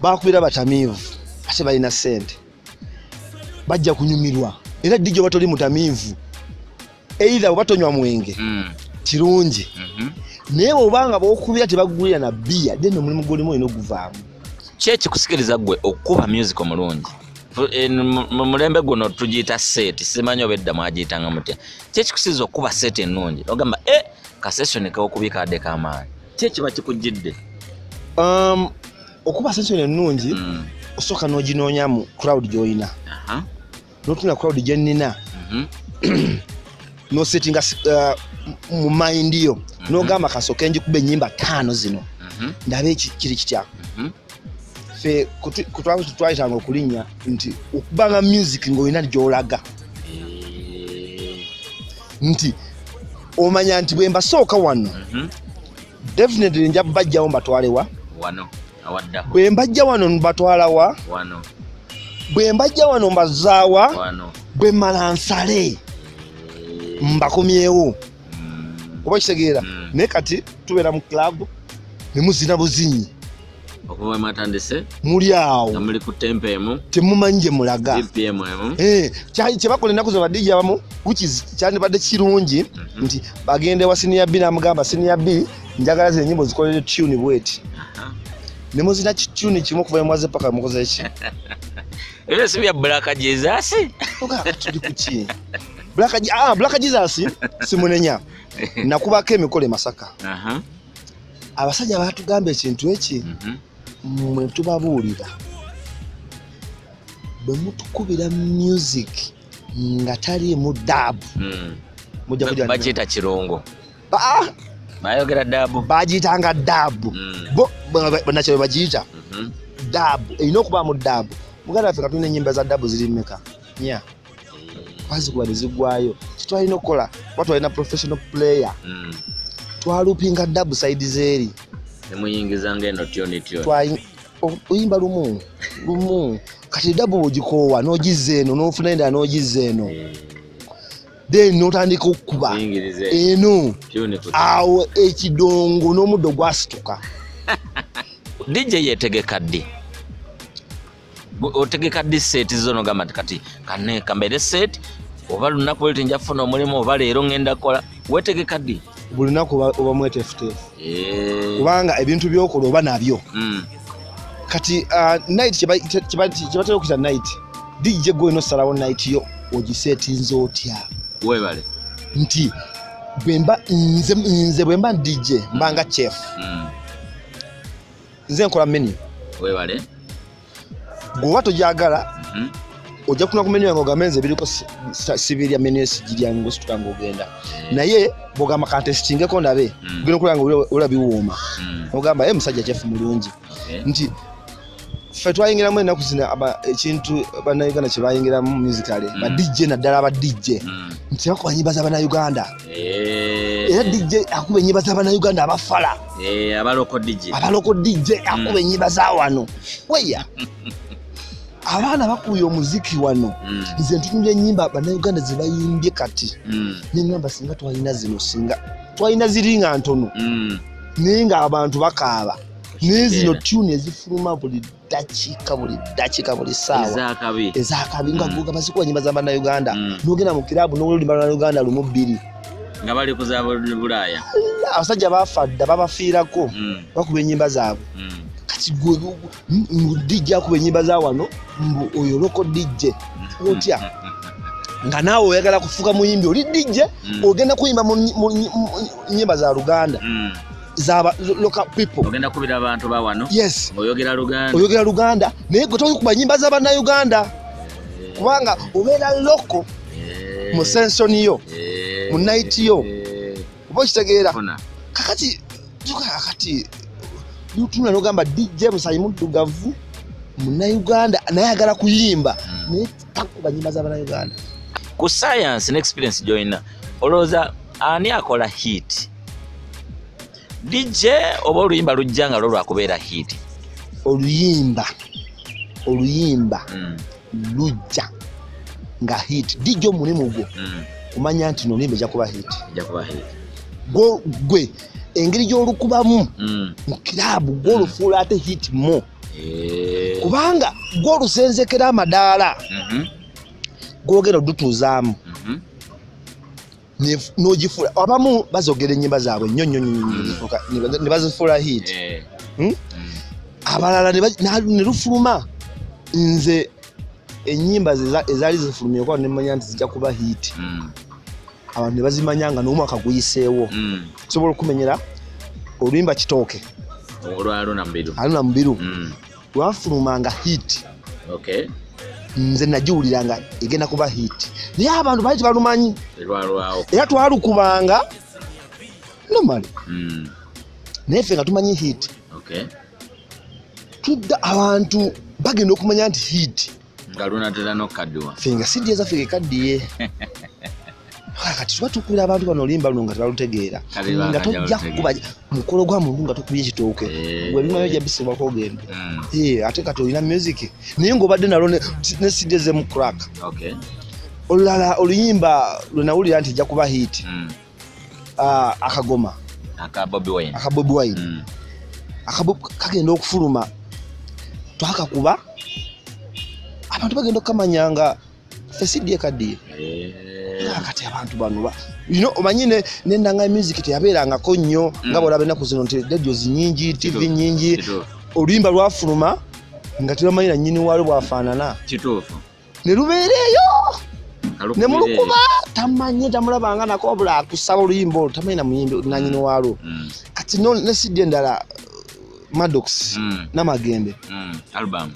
Bakubira batamiivu ate balina ssente. Bajja kunyumirwa. Era DJ oba toli mutamiivu, either oba tonywa mwenge, kirungi. Naye bw'obanga bw'okubira tebagulira na bbiya, then omulimu gw'olimu olina oguvaamu. Ki ekikusikiriza ggwe okukuba music omulungi? Mu mulembe guno tugiyita set, simanyi oba edda mwagiyitanga mutya. Ki ekikusikiriza okukuba set ennungi? Ogamba ka session k'okubye kadde k'amaanyi. Ki ekiba kikujjidde? Okuba session ennungi, osooka n'oginoonya mu crowd gy'olina. N'otunula crowd gye nnina. N'osettinga mu mind yo. N'ogamba kasooke njikube ennyimba 5 zino. Ndabe kiri kitya. Ffe twayitanga okulinnya nti okubanga music ng'olina gy'olaga. Nti omanya nti bwe mbasooka wano, definitely nja bajjawo mbatwale wa? Wano, awaddako. Bwe mbajja wano mbatwala wa? Wano. Bwe mbajja wano mbazaawa? Wano. Bwe mmala nsale mbakomyewo. Oba kitegeera? Naye kati tubeera mu club ne muzina buzinyi. Okuva we mwatandise? Muli awo. Nga muli ku tempo emu. Temumanyi gye mulaga. BPM emu. Kye bakola ennaku zino ba DJ abamu, which is kyandibadde kirungi nti bagende wa Senior B n'amugamba Senior B njagala zino ennyimba ozikolere tune bw'eti. Ne muzina tune kimu okuva we mwaze paka mukoze ki? Ebyo si bya Black Jesus? Oga tuli ku ki? Black Jesus simunenya. Nakubako emikolo e Masaka. Abasajja baatugamba ekintu eki, mmwe tubabuulira. Bwe mutukubira music nga taliimu dub. Mujja kujja Bakiyita kirungo. Bayogera dub. Bagiyitanga dub. Bo bannakyeyo bagiyita dub. Erina okubaamu dub. Muganda waffe nga tulina ennyimba za dub ziri mmeka? 4. Twazikuba ne ziggwayo. Kye twalina okukola, kuba twalina professional player. Twalupinga dub side z'eri. Ne muyingiza ng'eno tune tune. Oyimba lumu, lumu. Kati dub bw'ogikoowa n'ogizza eno, n'ofuna endala n'ogizza eno. Then n'otandika okukuba. Oyingirize. Eno. Tune ku Awo ekidongo n'omuddo gwasituka. DJ yeetegeka ddi? Otegeka ddi set zo n'ogamba nti kati kane kambeere set, oba lunaku lwe nja kufuna omulimu oba leero ngenda kukola, weetegeka ddi? Buli lunaku oba mweteefuteefu. Kubanga ebintu by'okola oba nabyo. Kati night kye batera okuyita night, DJ gwe olina osalawo night yo ogisetinze otya? Weebale. Nti nze bwe mba DJ mba nga chef. Nze nkola menu. Weebale. Bw'oba togyagala, ojja kufuna ku menu yange ogambe nze biriko sibirya menu esigirya ng'osituka ng'ogenda. Naye bw'ogamba kantesitingeko ndabe, ogenda okulaba nga olaba biwooma. Ogamba, musajja chef mulungi. Nti ffe twayingiramu ennaku zino ekintu bannayuganda kye bayingiramu musically, ba DJ naddala aba DJ. Nti bakuba ennyimba za bannayuganda. Era DJ akuba ennyimba za bannayuganda abafala. Abaloko DJ. Abaloko DJ akuba ennyimba za wano. Weya. Abaana bakuye omuziki wano. Nze ntunuulira ennyimba bannayuganda ze bayimbye kati. Ne ŋŋamba singa twalina zino, singa twalina ziri nga ntono. Naye ng'abantu bakaaba. Naye zino tune ezifuluma buli ddakiika, buli ddakiika, buli ssaawa. Ez'akabi. Ez'akabi, nga gwe bazikuba ennyimba za bannayuganda. N'ogenda mu kiraabu n'olulimi lwa lumu bbiri. Nga bali ku za Bulaaya. Abasajja baafa dda, babafiirako. Bakuba ennyimba zaabwe. Kati gwe DJ akuba ennyimba za wano, mbu oyo loko DJ. Otya? Nga naawe oyagala kufuuka muyimbi, oli DJ, ogenda kuyimba mu nnyimba za Luganda. Zaba local people. Ogenda kubira abantu ba wano? Yes. Oyogera Luganda. Oyogera Luganda. Naye gwe tokuba nnyimba za bannayuganda. Kubanga obeera local mu session yo, mu night yo. Oba okitegeera? Kakati tuka kakati n'otunula n'ogamba DJ musayi muddugavu munnayuganda naye ayagala kuyimba, naye takuba nnyimba za bannayuganda. Ku science ne experience gy'olina, olowooza ani akola hit? DJ oba oluyimba lujja nga lwo lwakubeera hit? Oluyimba lujja nga hit. DJ omulimu gwo kumanya nti n'oluyimba ejja kuba hit. Ejja kuba hit. Gwe engeri gy'olukubamu mu kiraabu gw'olufuula ate hit mo. Kubanga gw'olusenzekera amadaala gw'ogenda odutuuzaamu. N'ogifuula abamu bazogera ennyimba zaabwe nnyo nnyo nnyo ne bazifuula hit. Abalala ne lufuluma. Nze ennyimba ezaali zifulumye kwa ne mmanya nti zijja kuba hit, abantu ne bazimanya nga n'omwaka guyiseewo. Sobola okumenyera oluyimba Kitooke. Olwa Haruna Mubiru. Haruna Mubiru lwafuluma nga hit. Nze nagiwulira nga egenda kuba hit, naye abantu baali tebalumanyi. Era twalukubanga normally, naye ffe nga tumanyi hit. Tudda abantu bagenda okumanya nti hit nga lunatera n'okukaddiwa, ffe nga CD ezaffe ekaddiye. Kati tuba tukubira abantu bano oluyimba luno nga tebalutegeera, nga tojja kukuba mukolo gwa muntu nga tukubye Kitooke, gwe ebimayo ojja bisibwako ogende. Ate kati olina music naye ng'obadde nalwo ne CD ezemu crack. Olulala oluyimba lwe nawulira nti ejja kuba hit, Akagoma. Aka Bobi Wine. Aka Bobi Wine kagenda okufuluma, twakakuba abantu bagenda okukamanya nga ffe CD ekaddiye. Kati abantu bano omanyi nendanga music teyabeerangako nnyo nga bw'olaba ennaku zino nti radios nnyingi, TV nnyingi. Oluyimba lwafuluma nga tebamanyi na nnyini waalwo bw'afaanana. Ne lubeera eyo ne mulukuba, tamanyi, tamulabanga nako, wabula akusaba oluyimba olwo, tamanyi na muyimbi na nnyini waalwo. Kati ne CD endala, Maddox Namagembe. Album.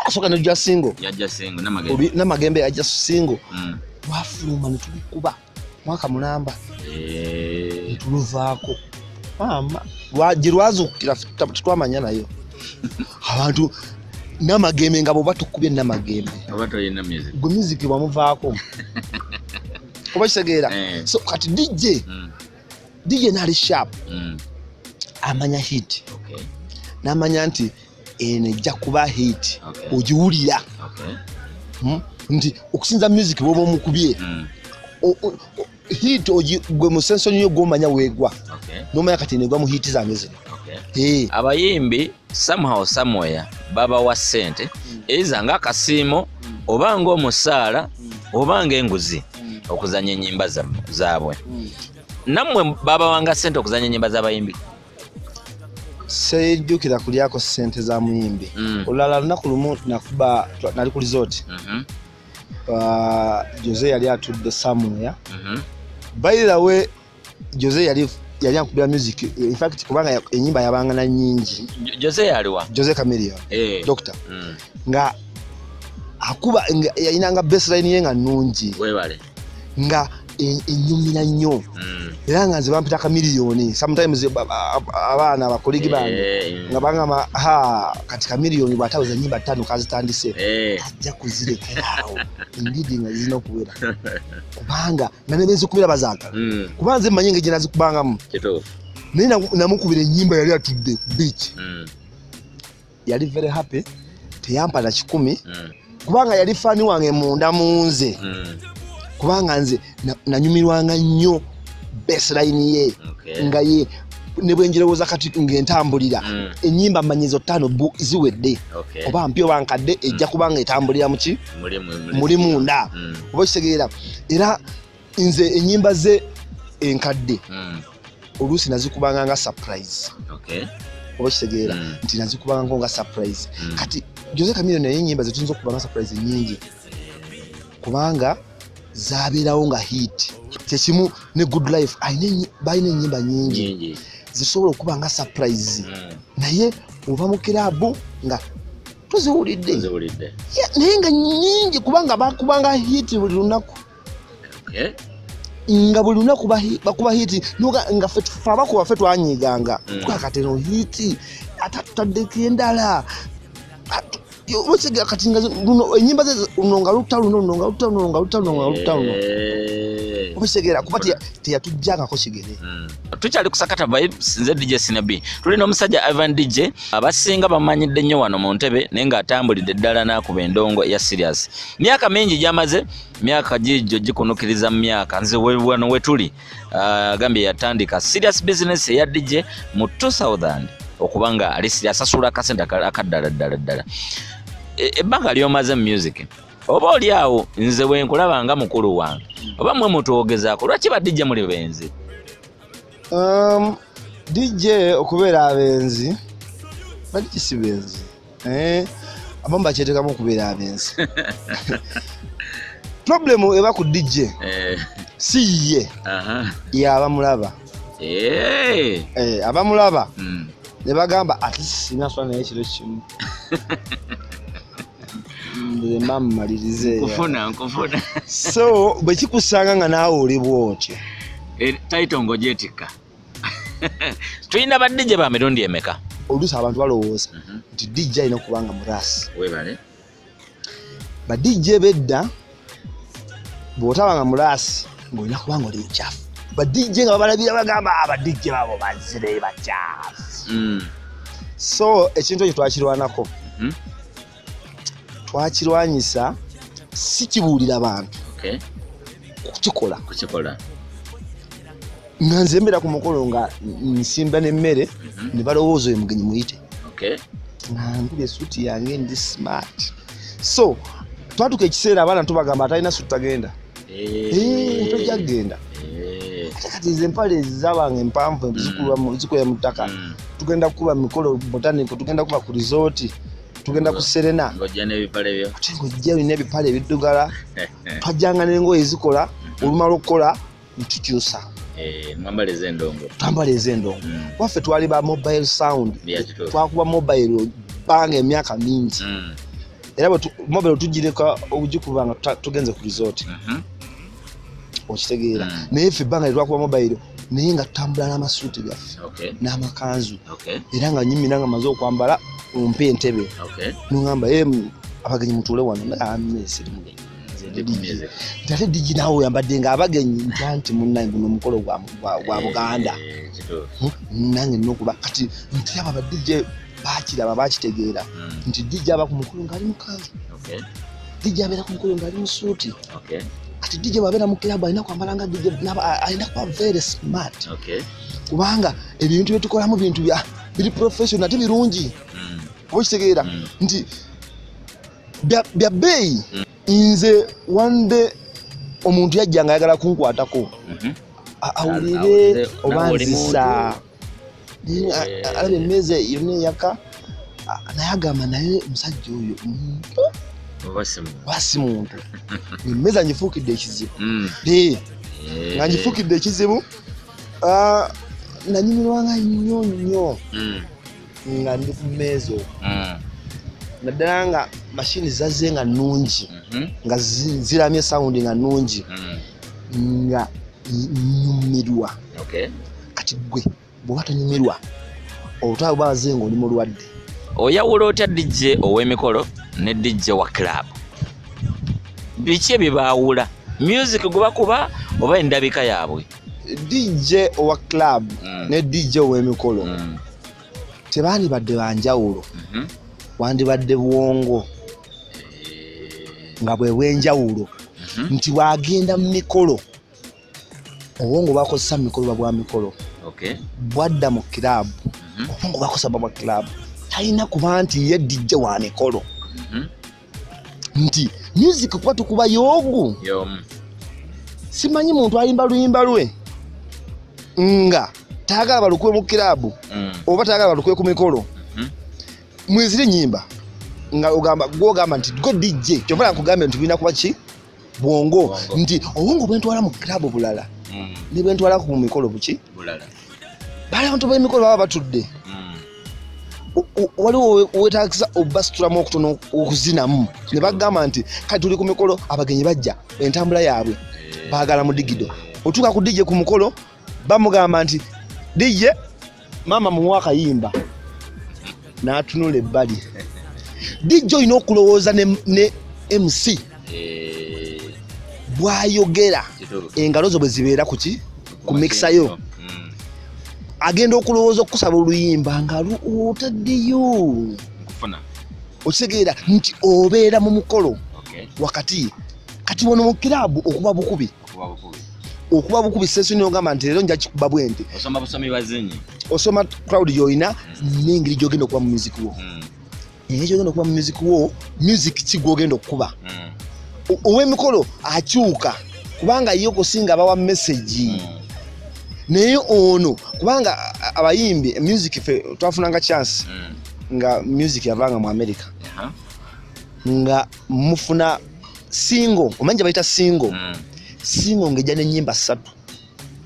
Asooka nejja single. Yajja single Namagembe. Namagembe yajja single. Lwafuluma ne tulukuba mwaka mulamba, ne tuluvaako. Maama gye lwazuukukira tetwamanya nayo. Abantu Namagembe nga bw'oba tukubye Namagembe, oba toyina music, gwe music wamuvaako, oba kitegeera. So kati DJ naali sharp, amanya hit, n'amanya nti eno ejja kuba hit, ogiwulira nti okusinza music bw'oba omukubye hit, gwe mu sensonyi yo gw'omanya weegwa, n'omanya kati eno egwa mu hit zange zino. Abayimbi somehow somewhere babawa ssente eza ng'akasiimo oba ng'omusaala oba ng'enguzi okuzannya ennyimba zaabwe. Nammwe babawanga ssente okuzannya ennyimba z'abayimbi? Sejjukira kulyako ssente za muyimbi. Olulala lunaku lumu nakuba, nali ku resort, Jose yali atudde somewhere. By the way, Jose yali ankubira music, in fact kubanga ennyimba yabanga na nnyingi. Jose yaliwa? Jose Chameleone. Doctor. Nga akuba yalinanga bassline ye nga nnungi. Webale. Nga ennyumira nnyo. Era nga nze bampita Chameleone. Sometimes abaana abakoligi bange nga bangamba, ha, kati Chameleone bw'ataweza ennyimba 5 kazitandise, ajja kuzirekeraawo. Indeed nga zirina okuwera. Kubanga nga ne benzikubira bazaagala. Kuba nze mmanyi engeri gye nazikubangamu. Naye namukubira ennyimba yali atudde ku beach. Yali very happy, teyampa na 1,000. Kubanga yali fan wange munda mu nze. Kubanga nze nanyumirwanga nnyo bassline ye. Nga ye ne bwe njirowooza kati ng'entambulira, ennyimba mmanyizo 5 ziwedde. Oba mpya oba nkadde, ejja kuba nga etambulira muki? Muli munda. Oba kitegeera. Era nze ennyimba ze enkadde oluusi nazikubanga nga surprise. Oba kitegeera nti nazikubanga nga surprise. Kati Jose Chameleone naye ennyimba ze tuyinza okukuba nga surprise nnyingi, kubanga zabeerawo nga hit. Kyekimu ne Good Life, balina ennyimba nnyingi zisobola okuba nga surprise, naye ova mu kiraabu nga tuziwulidde, naye nga nnyingi, kubanga bakubanga hit buli lunaku. Nga buli lunaku bakuba hit, nga ffe abakuba ffe twanyiganga kati eno hit ate tutaddeko endala. Kati nga luno ennyimba ze luno nga lutta luno, luno nga lutta luno, nga lutta luno, nga lutta luno. Oba kuba teyatujjangako kigere. Tukyali ku Sakata Vibes, nze DJ Sinabi. Tulina omusajja Ivan DJ, abasinga bamanyidde nnyo wano mu ntebe, naye ng'atambulidde ddala n'akuba endongo ya serious. Myaka mingi gy'amaze, myaka gigyo gikunukiriza mu myaka. Nze wano we tuli, agambye yatandika serious business eya DJ mu 2000 okuba nga ali serious, asasula akasente akaddala ddala ddala. Ebbanga ly'omaze mu music, Oba oli awo nze bwe nkulaba nga mukulu wange, oba mmwe mutwogezaako, lwaki ba DJ muli benzi? DJ okubeera abenzi, ba DJ si benzi. Abamu bakyeteekamu okubeera abenzi. Problem eba ku DJ si ye, y'abamulaba. Abamulaba ne bagamba ate sina swala naye kiro kimu. Nze mba mmalirize. Nkufuna. So bwe kikusanga nga naawe oli bw'otyo. Title ng'ogyetikka. Tulina ba DJ ba mirundi emeka? Oluusi abantu balowooza nti DJ alina okuba nga murasi. Weebale. Ba DJ b'edda bw'otaba nga murasi ng'olina kuba nga oli mukyafu. Ba DJ nga babalabira bagamba aba DJ babo bazire bakyafu. So ekintu ekyo twakirwanako. Twakirwanyisa si kibuulira bantu. Kukikola. Nga nze mbeera ku mukolo nga nsimba n'emmere ne balowooza oyo mugenyi muyite. Nga nkubye essuuti yange ndi smart. So twatuuka ekiseera abaana tubagamba atalina ssuuti tagenda. Tojja kugenda. Ate kati nze empale ezabanga empanvu zikulira mu ttaka. Tugenda kukuba mikolo botanical, tugenda kuba ku resort, tugenda ku Serena. Ng'ojja n'ebipale byo. Ate ng'ojja olina ebipale ebiddugala. Twajjanga n'engoye ezikola, olumala okukola ne tukyusa. Mwambala ez'endongo. Twambala ez'endongo. Waffe twali ba mobile sound. Twakuba mobile bbanga emyaka mingi. Era bwe mobile tugireka okugikuba nga tugenze ku resort. Okitegeera. Naye ffe ebbanga lye twakuba mobile naye nga tutambula n'amasuuti gaffe n'amakanzu. Era nga nnyimira nga mmaze okwambala ompe entebe. N'ongamba abagenyi mutuule wano. Siri mugenyi. Nti ate DJ naawe oyambadde ng'abagenyi nti anti munnange guno omukolo gwa Buganda. Nange nina okuba kati nti abo aba DJ baakiraba baakitegeera nti DJ aba ku mukolo ng'ali mu kanzu. DJ abeera ku mukolo ng'ali mu suuti. Kati DJ bw'abeera mu club alina kwambala nga DJ, alina kuba very smart. Kubanga ebintu bye tukolamu bintu bya biri professional ate birungi. Oba okitegeera nti bya bbeeyi. Nze one day omuntu yajja nga ayagala kunkwatako awulire oba nzisa. Alaba emmeeza yonna eyaka naye agamba naye omusajja oyo oba si muntu. Emmeeza ngifuukidde ekizibu. Nga ngifuukidde ekizibu, nanyumirwanga nnyo nnyo nga ndi ku mmeeza okwo. Naddala nga mashini zazze nga nnungi, nga ziramye sound nga nnungi, nga nnyumirwa. Kati ggwe bw'oba tonyumirwa, olutalo baze ng'oli mulwadde. Oyawula otya DJ ow'emikolo ne DJ wa club? Biki ebibaawula? Music gwe bakuba oba endabika yaabwe? DJ owa club ne DJ ow'emikolo tebandibadde banjawulo. Wandibadde bwongo nga bwe bw'enjawulo. Nti bw'agenda mu mikolo, obwongo bwakozesa mu mikolo bwa mikolo. Bwadda mu club, obwongo bwakozesa bwa club. Talina kuba nti ye DJ wa mikolo. Nti music kuba tukuba yogu. Simanyi muntu ayimba luyimba lwe nga tayagala balukwe mu club oba tayagala balukwe ku mikolo. Mwezire nyimba nga ogamba gwogamba nti go DJ kyova nkugambe nti birina kuba ki bwongo nti obwongo bwentwala mu club bulala ne bwentwala ku mikolo buki bulala. Bali abantu b'emikolo baba batudde. Waliwo weetaagisa obasitulamu okutono okuzinamu ne bagamba nti kati tuli ku mikolo abagenyi bajja entambula yaabwe baagala mu digido. Otuuka ku DJ ku mukolo bamugamba nti DJ maama muwe akayimba n'atunula ebbali. DJ olina okulowooza ne MC bw'ayogera engalo zo bwe zibeera ku ki ku mixer yo. Agenda okulowooza okukusaba oluyimba nga otaddeyo. Okitegeera nti obeera mu mukolo wakati. Kati wano mu club okuba bukubi. Okuba bukubi session ogamba nti leero nja kikuba bwente. Osoma busomi bazinyi. Osoma crowd gy'olina n'engeri gy'ogenda okuba mu music wo. Engeri gy'ogenda okuba mu music wo, music ki gw'ogenda okukuba. Ow'emikolo akyuka kubanga ye okusinga bawa message. Naye ono kubanga abayimbi music ffe twafunanga chance nga music yavanga mu America. Nga mufuna single, omanje bayita single. Single ngejja n'ennyimba 3.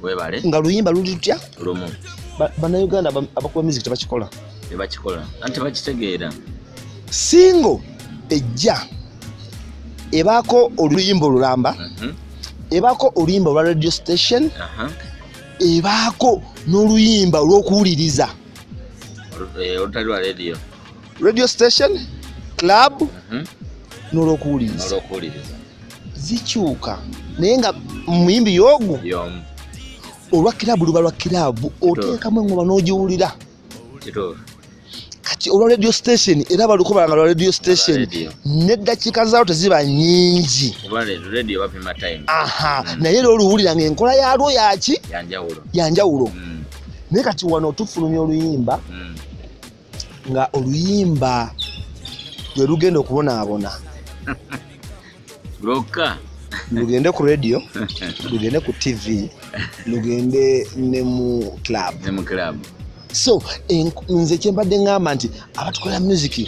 Webale. Nga luyimba luli lutya? Lumu. Bannayuganda abakuba music tebakikola. Tebakikola. Anti bakitegeera. Single ejja ebaako oluyimba olulamba, ebaako oluyimba olwa radio station, ebaako n'oluyimba olw'okuwuliriza. Olutali lwa radio. Radio station, club, n'olwokuwuliriza. N'olwokuwuliriza. Zikyuka. Naye nga muyimbi y'ogu y'omu. Olwa club luba lwa club, oteekamu engoma n'ogiwulira. Kituufu. Kati olwa radio station era balukola nga lwa radio station n'eddakiika zaawo teziba nnyingi. Kuba radio bapima time. Naye era oluwulira ng'enkola yaalwo yaki? Yanjawulo. Yanjawulo. Naye kati wano tufulumya oluyimba nga oluyimba lwe lugenda okubonaabona. Lwokka. Lugende ku radio, lugende ku TV, lugende ne mu club. Ne mu club. So nze kye mbadde ngamba nti abatukolera music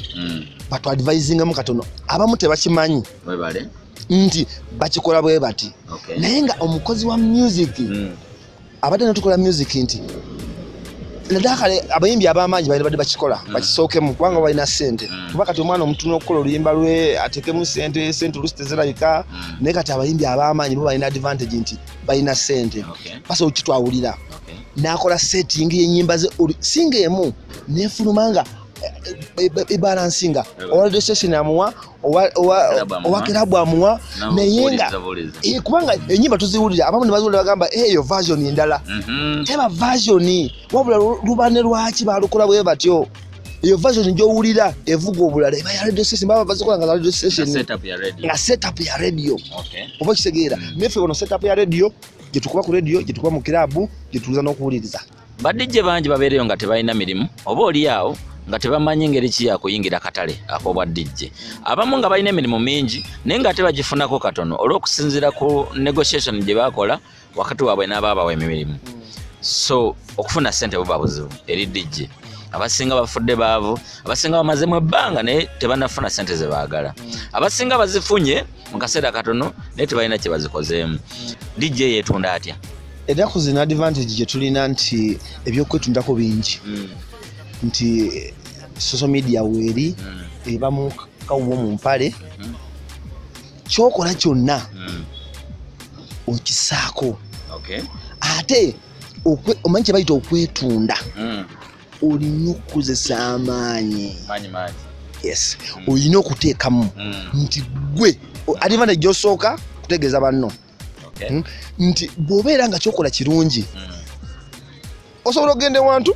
batu advisingamu katono, abamu tebakimanyi webale nti bakikola bwe bati. Naye nga omukozi wa music abadde natukola music nti naddala kale abayimbi ab'amaanyi balina badde bakikola bakisookemu kubanga balina ssente. Kuba kati omwana omutono okukola oluyimba lwe ateekemu ssente, ssente oluusi tezirabika. Naye kati abayimbi ab'amaanyi bo balina advantage nti balina ssente, basobola okukitwawulira. N'akola setting y'ennyimba ze singa emu n'efuluma nga ebalansinga owa radio station amuwa, owa club amuwa, naye nga kubanga ennyimba tuziwulira abamu ne baziwulira bagamba eyo version endala. Teba version wabula luba ne lwaki balukola bwe batyo. Eyo version gy'owulira evuga obulala eba ya radio station, baba bazikola nga radio station nga setup ya radio. Oba kitegeera naffe ono setup ya radio gye tukuba ku radio, gye tukuba mu club, gye tuza n'okuwuliriza. Ba DJ bangi babeereyo nga tebalina mirimu oba oli awo nga tebamanyi ngeri ki ya kuyingira katale ak'obwa DJ. Abamu nga balina emirimu mingi naye nga tebagifunako katono olw'okusinziira ku negotiation gye bakola wakati waabwe n'abaabawa emirimu. So okufuna ssente buba buzibu eri DJ. Abasinga bafudde baavu, abasinga bamazemu ebbanga naye tebannafuna ssente ze baagala. Abasinga bazifunye mu kaseera katono naye tebalina kye bazikozeemu. DJ yeetunda atya? Ennaku zino advantage gye tulina nti ebyokwetundako bingi. Nti social media weeri eba mu kawuwo mu mpale, kyokola kyonna okisaako. Ate omanyi kye bayita okwetunda, olina okukozesa amaanyi. Yes, olina okuteekamu nti gwe advantage gy'osooka kutegeeza banno nti bw'obeera nga kyokola kirungi, osobola okugenda ewantu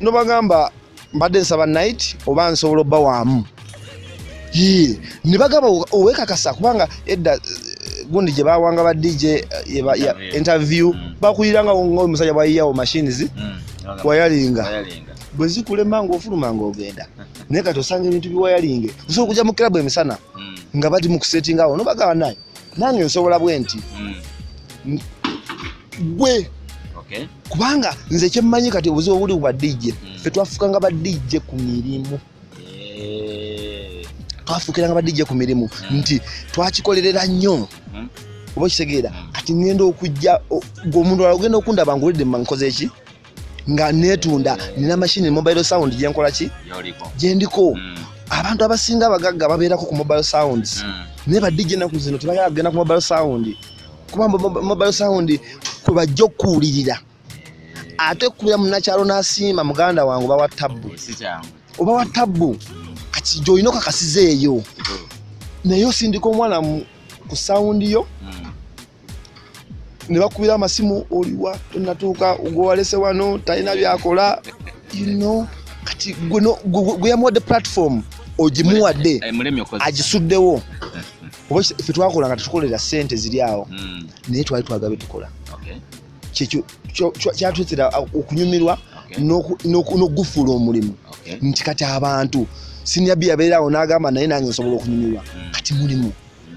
nobagamba mbadde nsaba night oba nsobola obba waamu. Ne bagamba owekakasa kubanga edda gundi gye bawanga ba DJ interview bakuyiranga ng'omusajja bwayiyawo machines wayalinga bwe zikulema ng'ofuluma ng'ogenda. Naye kati osanga ebintu biwayalinge, osobola okujja mu club emisana nga bali mu kusettinga awo nobagamba naye nange nsobola bwe nti gwe. Kubanga nze kyemmanyi kati obuzibu obuli ku ba DJ, ffe twafukanga ba DJ ku mirimu. Twafukiranga ba DJ ku mirimu nti twakikolerera nnyo. Oba okitegeera kati ngenda okujja ng'omuntu ogenda okundaba ng'olidde nkoze ki nga neetunda, nina machine mobile sound gye nkola ki gye ndiko. Abantu abasinga abagagga babeerako ku mobile sounds, naye ba DJ ennaku zino tebayagala kugenda ku mobile sound kuba mobile sound kwe bajja okuwulirira. Ate kubira munnakyalo n'asiima muganda wange oba wa tabbu, oba wa tabbu kati gy'olina okakasiza eyo, naye osindika omwana ku sound yo ne bakubira amasimu, oliwa tonnatuuka, gwewalese wano talina byakola, you know. Kati gwe yamuwadde platform ogimuwadde agisuddewo. Oba ffe twakola nga tetukolera ssente ziri awo, naye twali twagala bye tukola. Kyekyo kyatuleetera okunyumirwa n'okugufuula omulimu nti kati abantu Senior B abeera awo n'agamba naye nange nsobola okunyumirwa. Kati mulimu.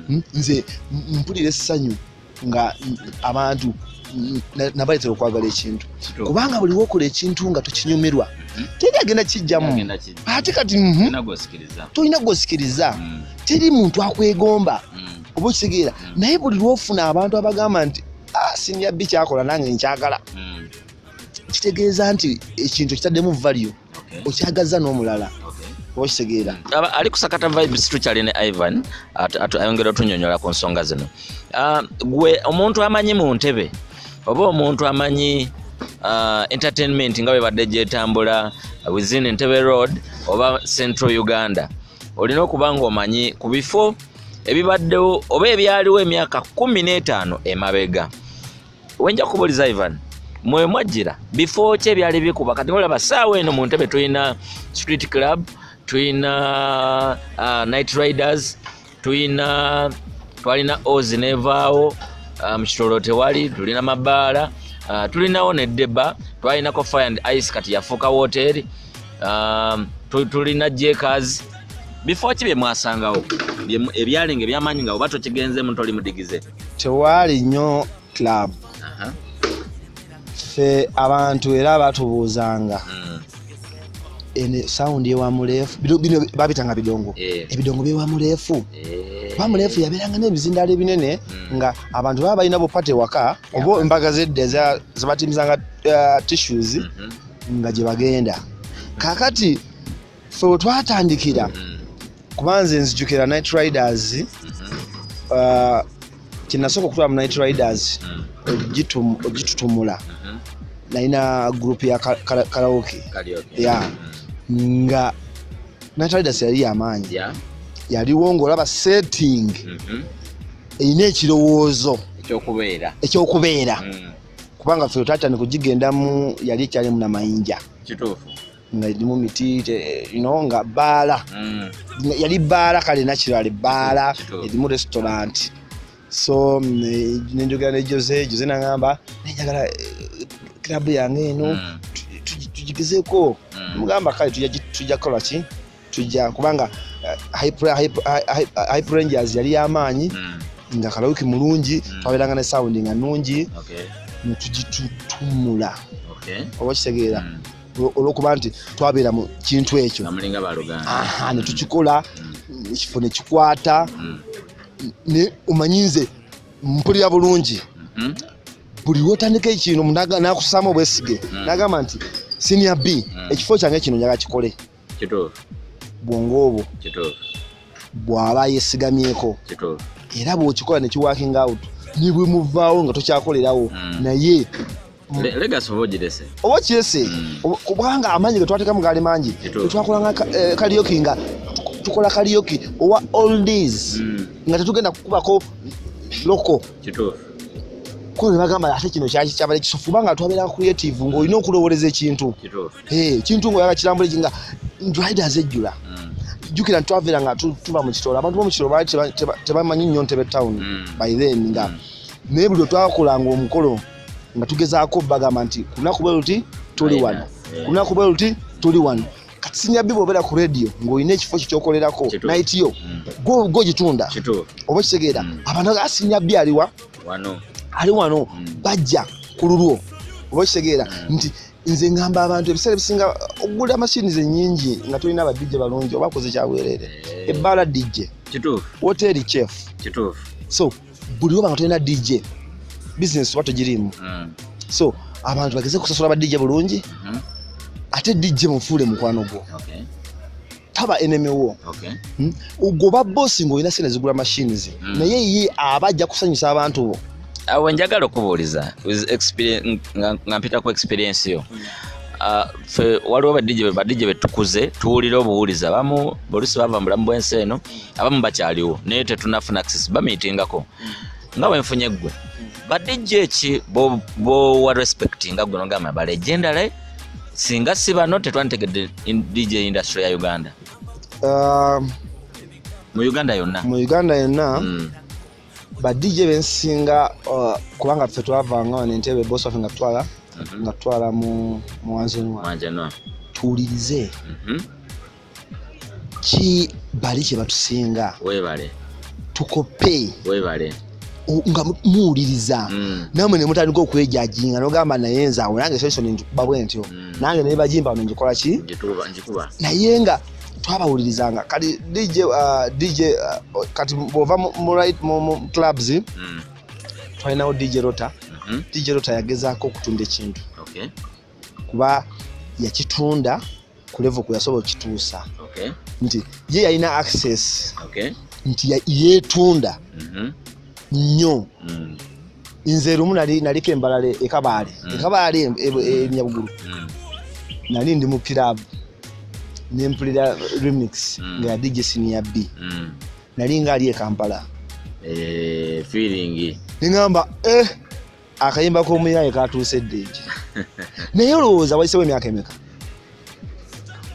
Nze mpulira essanyu nga abantu nabaleetera okwagala ekintu, kubanga buli wokola ekintu nga tokinyumirwa teri agenda kijjamu. Ate kati tolina gwosikiriza, teri muntu akwegomba, oba okitegeera. Naye buli lwofuna abantu abagamba nti Senior B kyakola nange nkyagala, kitegeeza nti ekintu kitaddemu value, okyagaza n'omulala, oba okitegeera. Ali kusakata vibes tukyali ne Ivan ayongera otunyonyola ku nsonga zino. Gwe omuntu amanyi mu ntebe oba omuntu amanyi entertainment nga bwe badde gyetambula within Entebbe Road oba Central Uganda, olina okuba ng'omanyi ku bifo ebibaddewo oba ebyaliwo emyaka 15 emabega. Wenja kubuuliza Ivan, mwe mwajjira bifo ki ebyali bikuba? Kati olaba ssaawa eno mu ntebe tulina Street Club, tulina Night Riders, tulina twalina Oz nevaawo, mu Kitolo tewali, tulina mabaala, tulinawo ne Deba, twalinako Fire and Ice kati yafuuka woteri, tulina Jakers. Bifo ki bye mwasangawo ebyalinga ebyamaanyi nga oba tokigenzeemu toli mudigize? Tewaali nnyo club. Ffe abantu era batubuuzanga ene sound ewa muleefu, bino babitanga bidongo, ebidongo byewa muleefu. Kuba muleefu yabeeranga n'ebizindaalo ebinene nga abantu baba balina bupate waka oba embaga zedda zebatimizanga tissues nga gye bagenda. Kaakati ffe we twatandikira, kuba nze nzijukira Night Riders, kyenasooka okutwala mu Night Riders ogitutumula, nalina group ya karaoke nga Night Riders yali yamaanyi, yaliwo ng'olaba setting erina ekirowoozo ekyokubeera, kubanga ffe twatandika kugigendamu yali ekyalimu namayinja nga erimu miti, nga bbaala, yali bbaala kale natural bbaala erimu restaurant. So nenjogera ne Jose nangamba njagala club yange eno tugigezeeko. Mugamba kale tujja kukola ki, tujja kubanga Hype Rangers yali y'amaanyi nga karaoke mulungi, twabeeranga ne sound nga nnungi, netugitutumula, oba okitegeera, olw'okuba nti twabeera mu kintu ekyo ne tukikola, ekifo ne kikwata. Ne omanyi nze mpulira bulungi buli lw'otandika ekintu n'akusaamu obwesige n'agamba nti Senior B ekifo kyange kino njagala kikole. Bwongo obwo bw'aba yeesigamyeko, era bw'okikola ne kiworking out, ne bwe muvaawo nga tokyakolerawo, naye legacy oba ogirese, oba okirese, kubanga amaanyi ge twateekamu gaali mangi. Twakolanga karaoke nga tukola karaoke owa oldies nga tetugenda kukubako loko. Ko ne bagamba ate kino kyali kyabale kisufu, kubanga twabeera creative ng'olina okulowooleza ekintu. Ekintu ng'oyagala kirambule nga Riders ejjula. Jjukira ntwaveera nga tuva mu Kitolo, abantu b'omu Kitolo baali tebamanyi nnyo Entebbe town by then, nga naye buli lwe twakolanga omukolo nga tugezaako bagamba nti ku lunaku bwe luti tuli wano, ku lunaku bwe luti tuli wano. Kati Senior B bw'obeera ku radio ng'olina ekifo kyo ky'okolerako night yo gw'ogitunda, oba okitegeera, abantu baga Senior B aliwa ali wano, bajja ku lulwo, oba okitegeera. Nti nze ngamba abantu ebiseera ebisinga okugula machines ennyingi nga tolina ba DJ balungi oba akoze kyabwereere. Ebbaala DJ, woteri chef, so buli oba nga tolina DJ business oba togiriimu. So abantu bageze kusasula ba DJ bulungi, ate DJ mufuule mukwano gwo, taba enemy wo. Ogoba boss ng'olina sente zigula machines, naye ye aba ajja kusanyusa abantu bo. Awo njagala okubuuliza nga mpita ku experience yo. Ffe waliwo ba DJ betukuze tuwulira obuwuliza, abamu oluusi bava mu bulamu bw'ensi eno, abamu bakyaliwo naye tetunnafuna access bamiitingako. Nga bwe nfunye ggwe, ba DJ ki bowa respect nga ggwe n'ogamba ba legendary, singa si bano tetwanditegedde DJ industry ya Uganda? Mu Uganda yonna. Mu Uganda yonna ba DJ bensinga, kubanga ffe twavanga wano Entebbe, boss waffe nga tutwala mu Wanzenwa, tuwulirize ki bali kye batusinga. Weebale. Tukope. Webale. Nga muwuliriza. Namwe ne mutandika okwejajinga n'ogamba naye nze awo nange session njikuba bwe ntyo. Nange ne bagimba ono njikola ki? Njikuba. Naye nga twabawulirizanga. Kati DJ kati bw'ova mu right mu clubs, twalinawo DJ Rota. DJ Rota yagezaako okutunda ekintu. Okay. Kuba yakitunda ku level kwe yasobola okituusa. Okay. Nti ye yalina access. Okay. Nti yeetunda. Nnyo. Nze lumu naliko embalale ekabaale. Ekabaale e Nyabugulu. Nali ndi mu club. Nempulira remix nga ya DJ Senior B. Nali nga ali e Kampala. Feeling. Ningamba akayimba k'omuyaye katuuse ddeegi. Naye olowooza wayiseewo emyaka emeka?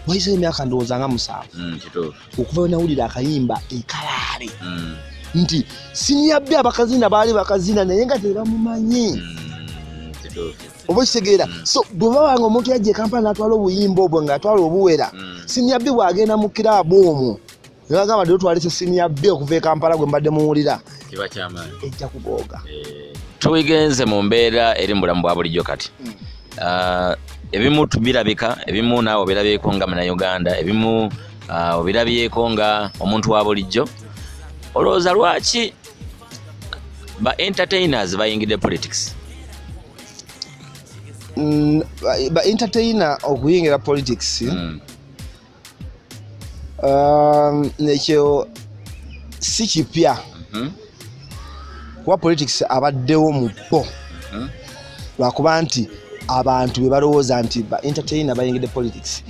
Wayiseewo emyaka ndowooza nga 7. Kituufu. Okuva we nawulira akayimba ekalaale. Nti Senior B abakazina baali bakazina naye nga tebamumanyi. Kituufu. Oba okitegeera? So bwe baba nga omuntu yajja e Kampala n'atwala obuyimba obwo ng'atwala obuwera, Senior B bw'agenda mu kiraabu omwo ne bagamba leero twalese Senior B okuva e Kampala gwe mbadde muwulira. Kiba kyamaanyi. Ejja kubooga. Tuyigenze mu mbeera eri mu bulamu bwa bulijjo kati. Ebimu birabika, ebimu naawe obirabyeko nga Munnayuganda, ebimu obirabyeko nga omuntu wa bulijjo. Olowooza lwaki ba entertainers bayingidde politics? Ba entertainer okuyingira politics, ekyo si kipya. Kuba politics abaddewo mu bo. Lwakuba nti abantu be balowooza nti ba entertainer bayingidde politics.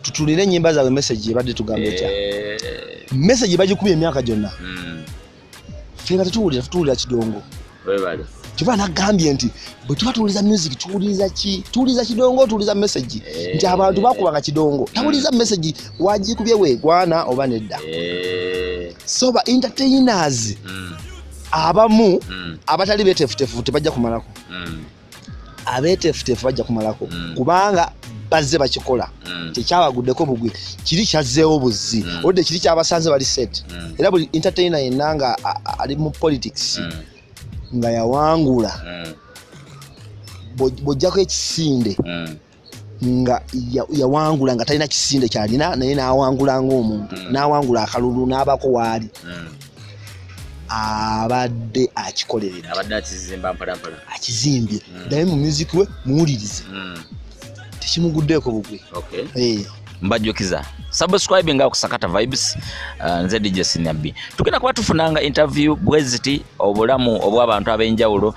Tutulire ennyimba zaabwe message ebadde tugamba etya. Message bagikubye emyaka gyonna. Ffe nga tetuwulira, tuwulira kidongo. Webale. Kiba nagambye nti bwe tuba tuwuliriza music tuwuliriza ki? Tuwuliriza kidongo, tuwuliriza message. Nti abantu bakubanga kidongo. Tawuliriza message wagikubye weegwana oba nedda. So ba entertainers abamu abatali beeteefuteefu tebajja kumalako. Abeeteefuteefu bajja kumalako. Kubanga bazze bakikola. Tekyabaguddeko bugwi. Kiri kyazzeewo buzzi. Oludde kiri kyabasanze bali set. Era buli entertainer yenna nga ali mu politics nga yawangula. Bw'ojjako ekisinde nga yawangula nga talina kisinde kyalina naye n'awangula ng'omuntu. N'awangula akalulu n'abako waali. Abadde akikolerera. Abadde akizimba mpola mpola. Akizimbye. Naye mu music we muwulirize. Tekimuguddeeko bugwi. Okay. Mbajjukiza subscribe nga ku Sakata Vibes. Nze DJ Senior B. Tugenda kuba tufunanga interview bweziti obulamu obw'abantu ab'enjawulo,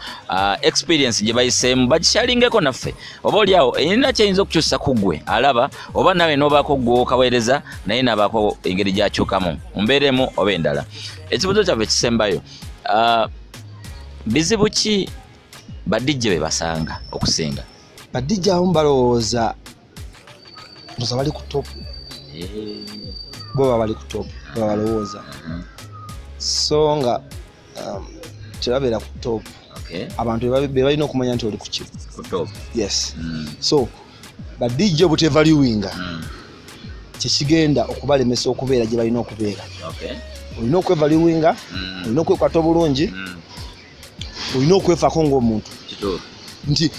experience gye bayiseemu bagishalingeko naffe. Oba oliawo erina kyeyinza okukyusa ku ggwe alaba oba nawe n'obaako ggwe okaweereza naye n'abaako engeri gy'akyukamu mu mbeera emu oba endala. Ekibuuzo kyaffe kisembayo, bizibu ki ba DJ be basanga okusinga? Ba DJ abamu balowooza bali ku top. Bo baba bali ku top, baba balowooza. So nga tebabeera ku top. Abantu be balina okumanya nti oli ku ki? Ku top. Yes. So ba DJ obutevaluinga kyekigenda okubalemesa okubeera gye balina okubeera. Olina okwevaluinga, olina okwekwata obulungi, olina okwefaako ng'omuntu. Nti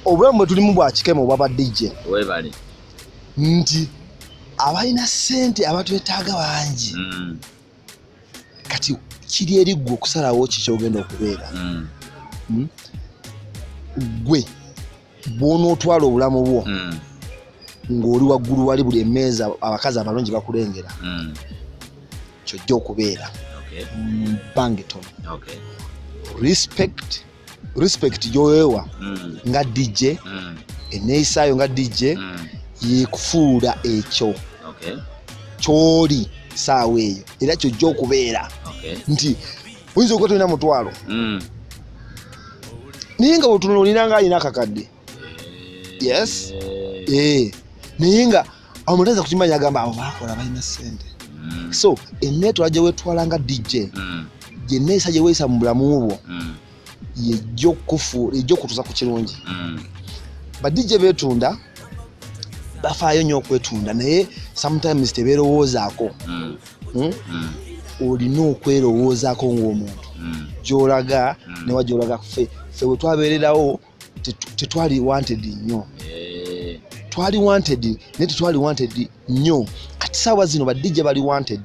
obulamu bwe tulimu bwa kikemo obwa ba DJ. Webale. Nti abalina ssente abatwetaaga bangi. Kati kiri eri ggwe okusalawo ki ky'ogenda okubeera. Ggwe bw'onootwala obulamu bwo ng'oli waggulu wali buli emmeeza abakazi abalungi bakulengera. Ky'ojja okubeera. Mu bbanga ettono. Respect gy'owewa nga DJ, enneeyisaayo nga DJ, yekufuula ekyo ky'oli ssaawa eyo era ky'ojja okubeera. Nti oyinza okuba tolina mutwalo naye nga bw'otunula olina nga alina akakadde. Yes. Naye nga omuntu ayinza kukimanya agamba abo baakola balina ssente. So enneetwala gye weetwala nga DJ, gye nneeyisa gye weeyisa mu bulamu bwo yejja okutuusa ku kirungi. Ba DJ beetunda, bafaayo nnyo okwetunda naye sometimes tebeerowoozaako. Olina okwerowoozaako ng'omuntu gy'olaga newa gy'olaga. Ffe bwe twabeererawo tetwali wanted nnyo, twali wanted naye tetwali wanted nnyo. Kati saawa zino ba DJ bali wanted,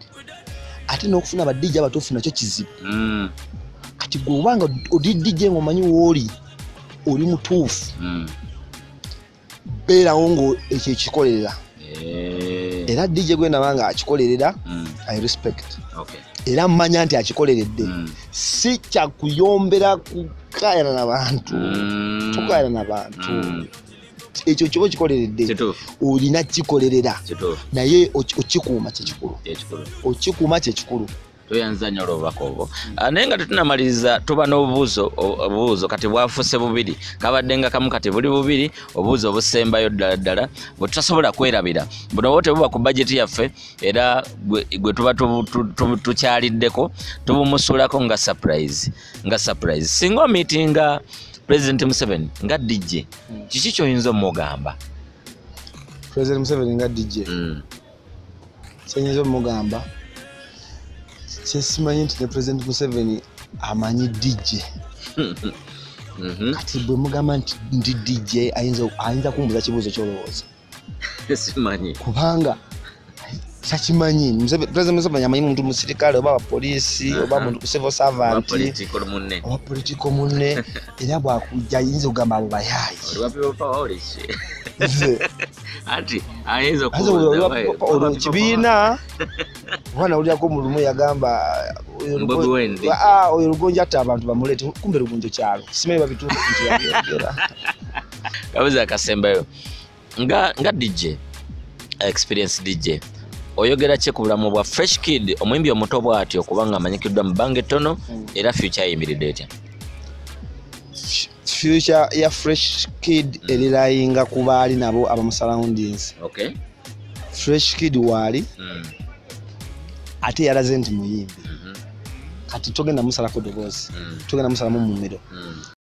ate n'okufuna ba DJ abatuufu nakyo kizibu. Kati gwe obanga oli DJ ng'omanyi w'oli oli mutuufu, beerawo ng'ekyo ekikolerera. Era DJ gwe ndaba nga akikolerera, I respect. Era mmanya nti akikoleredde, si kyakuyombera kukaayana na bantu, tukaayana na bantu. Ekyo kiba okikoleredde, olina kikolerera, naye okikuuma kyekikulu, okikuuma kyekikulu. Toyanza nnyo olw'obubaka obwo. Naye nga tetunamaliriza, tuba n'obubuuzo, obubuuzo kati bwafuuse bubiri, kabadde nga kamu kati buli bubiri. Obubuuzo obusembayo ddala ddala bwe tutasobola kwerabira, buno bwo tebuba ku bajeti yaffe, era gwe tuba tukyaliddeko tubumusuulako nga surprise, nga surprise. Singa omiitinga President Museveni nga DJ, kiki ky'oyinza omugamba? President Museveni nga DJ, kyenyinza omugamba kyesimanyi nti ne President Museveni amanyi DJ. Kati bwe mugamba nti ndi DJ, ayinza kumbuuza kibuuzo ky'olowooza. Simanyi. Kubanga takimanyi. President Museveni amanyi muntu musirikale oba wa poliisi oba muntu civil servant oba political munne, era bwakujja ayinza okugamba abo bayaayi. Kibiina omwana awulirako mu lumu yagamba oyo Lugonjo atta abantu bamuleete, kumbe Lugonjo kyalo, simanyi babituufu nti yabyogera. Kabuzi akasembayo nga DJ, experience DJ, oyogera ki ku bulamu bwa Fresh Kid, omuyimbi omuto bw'atyo kubanga amanyikiddwa mu bbanga ettono, era future ayimiridde etya? Future ya Fresh Kid erirayinga ku baali nabo abamusurroundings. Fresh Kid waali ate yalaze nti muyimbi, kati togenda musalako ddoboozi, togenda musalamu mumiro.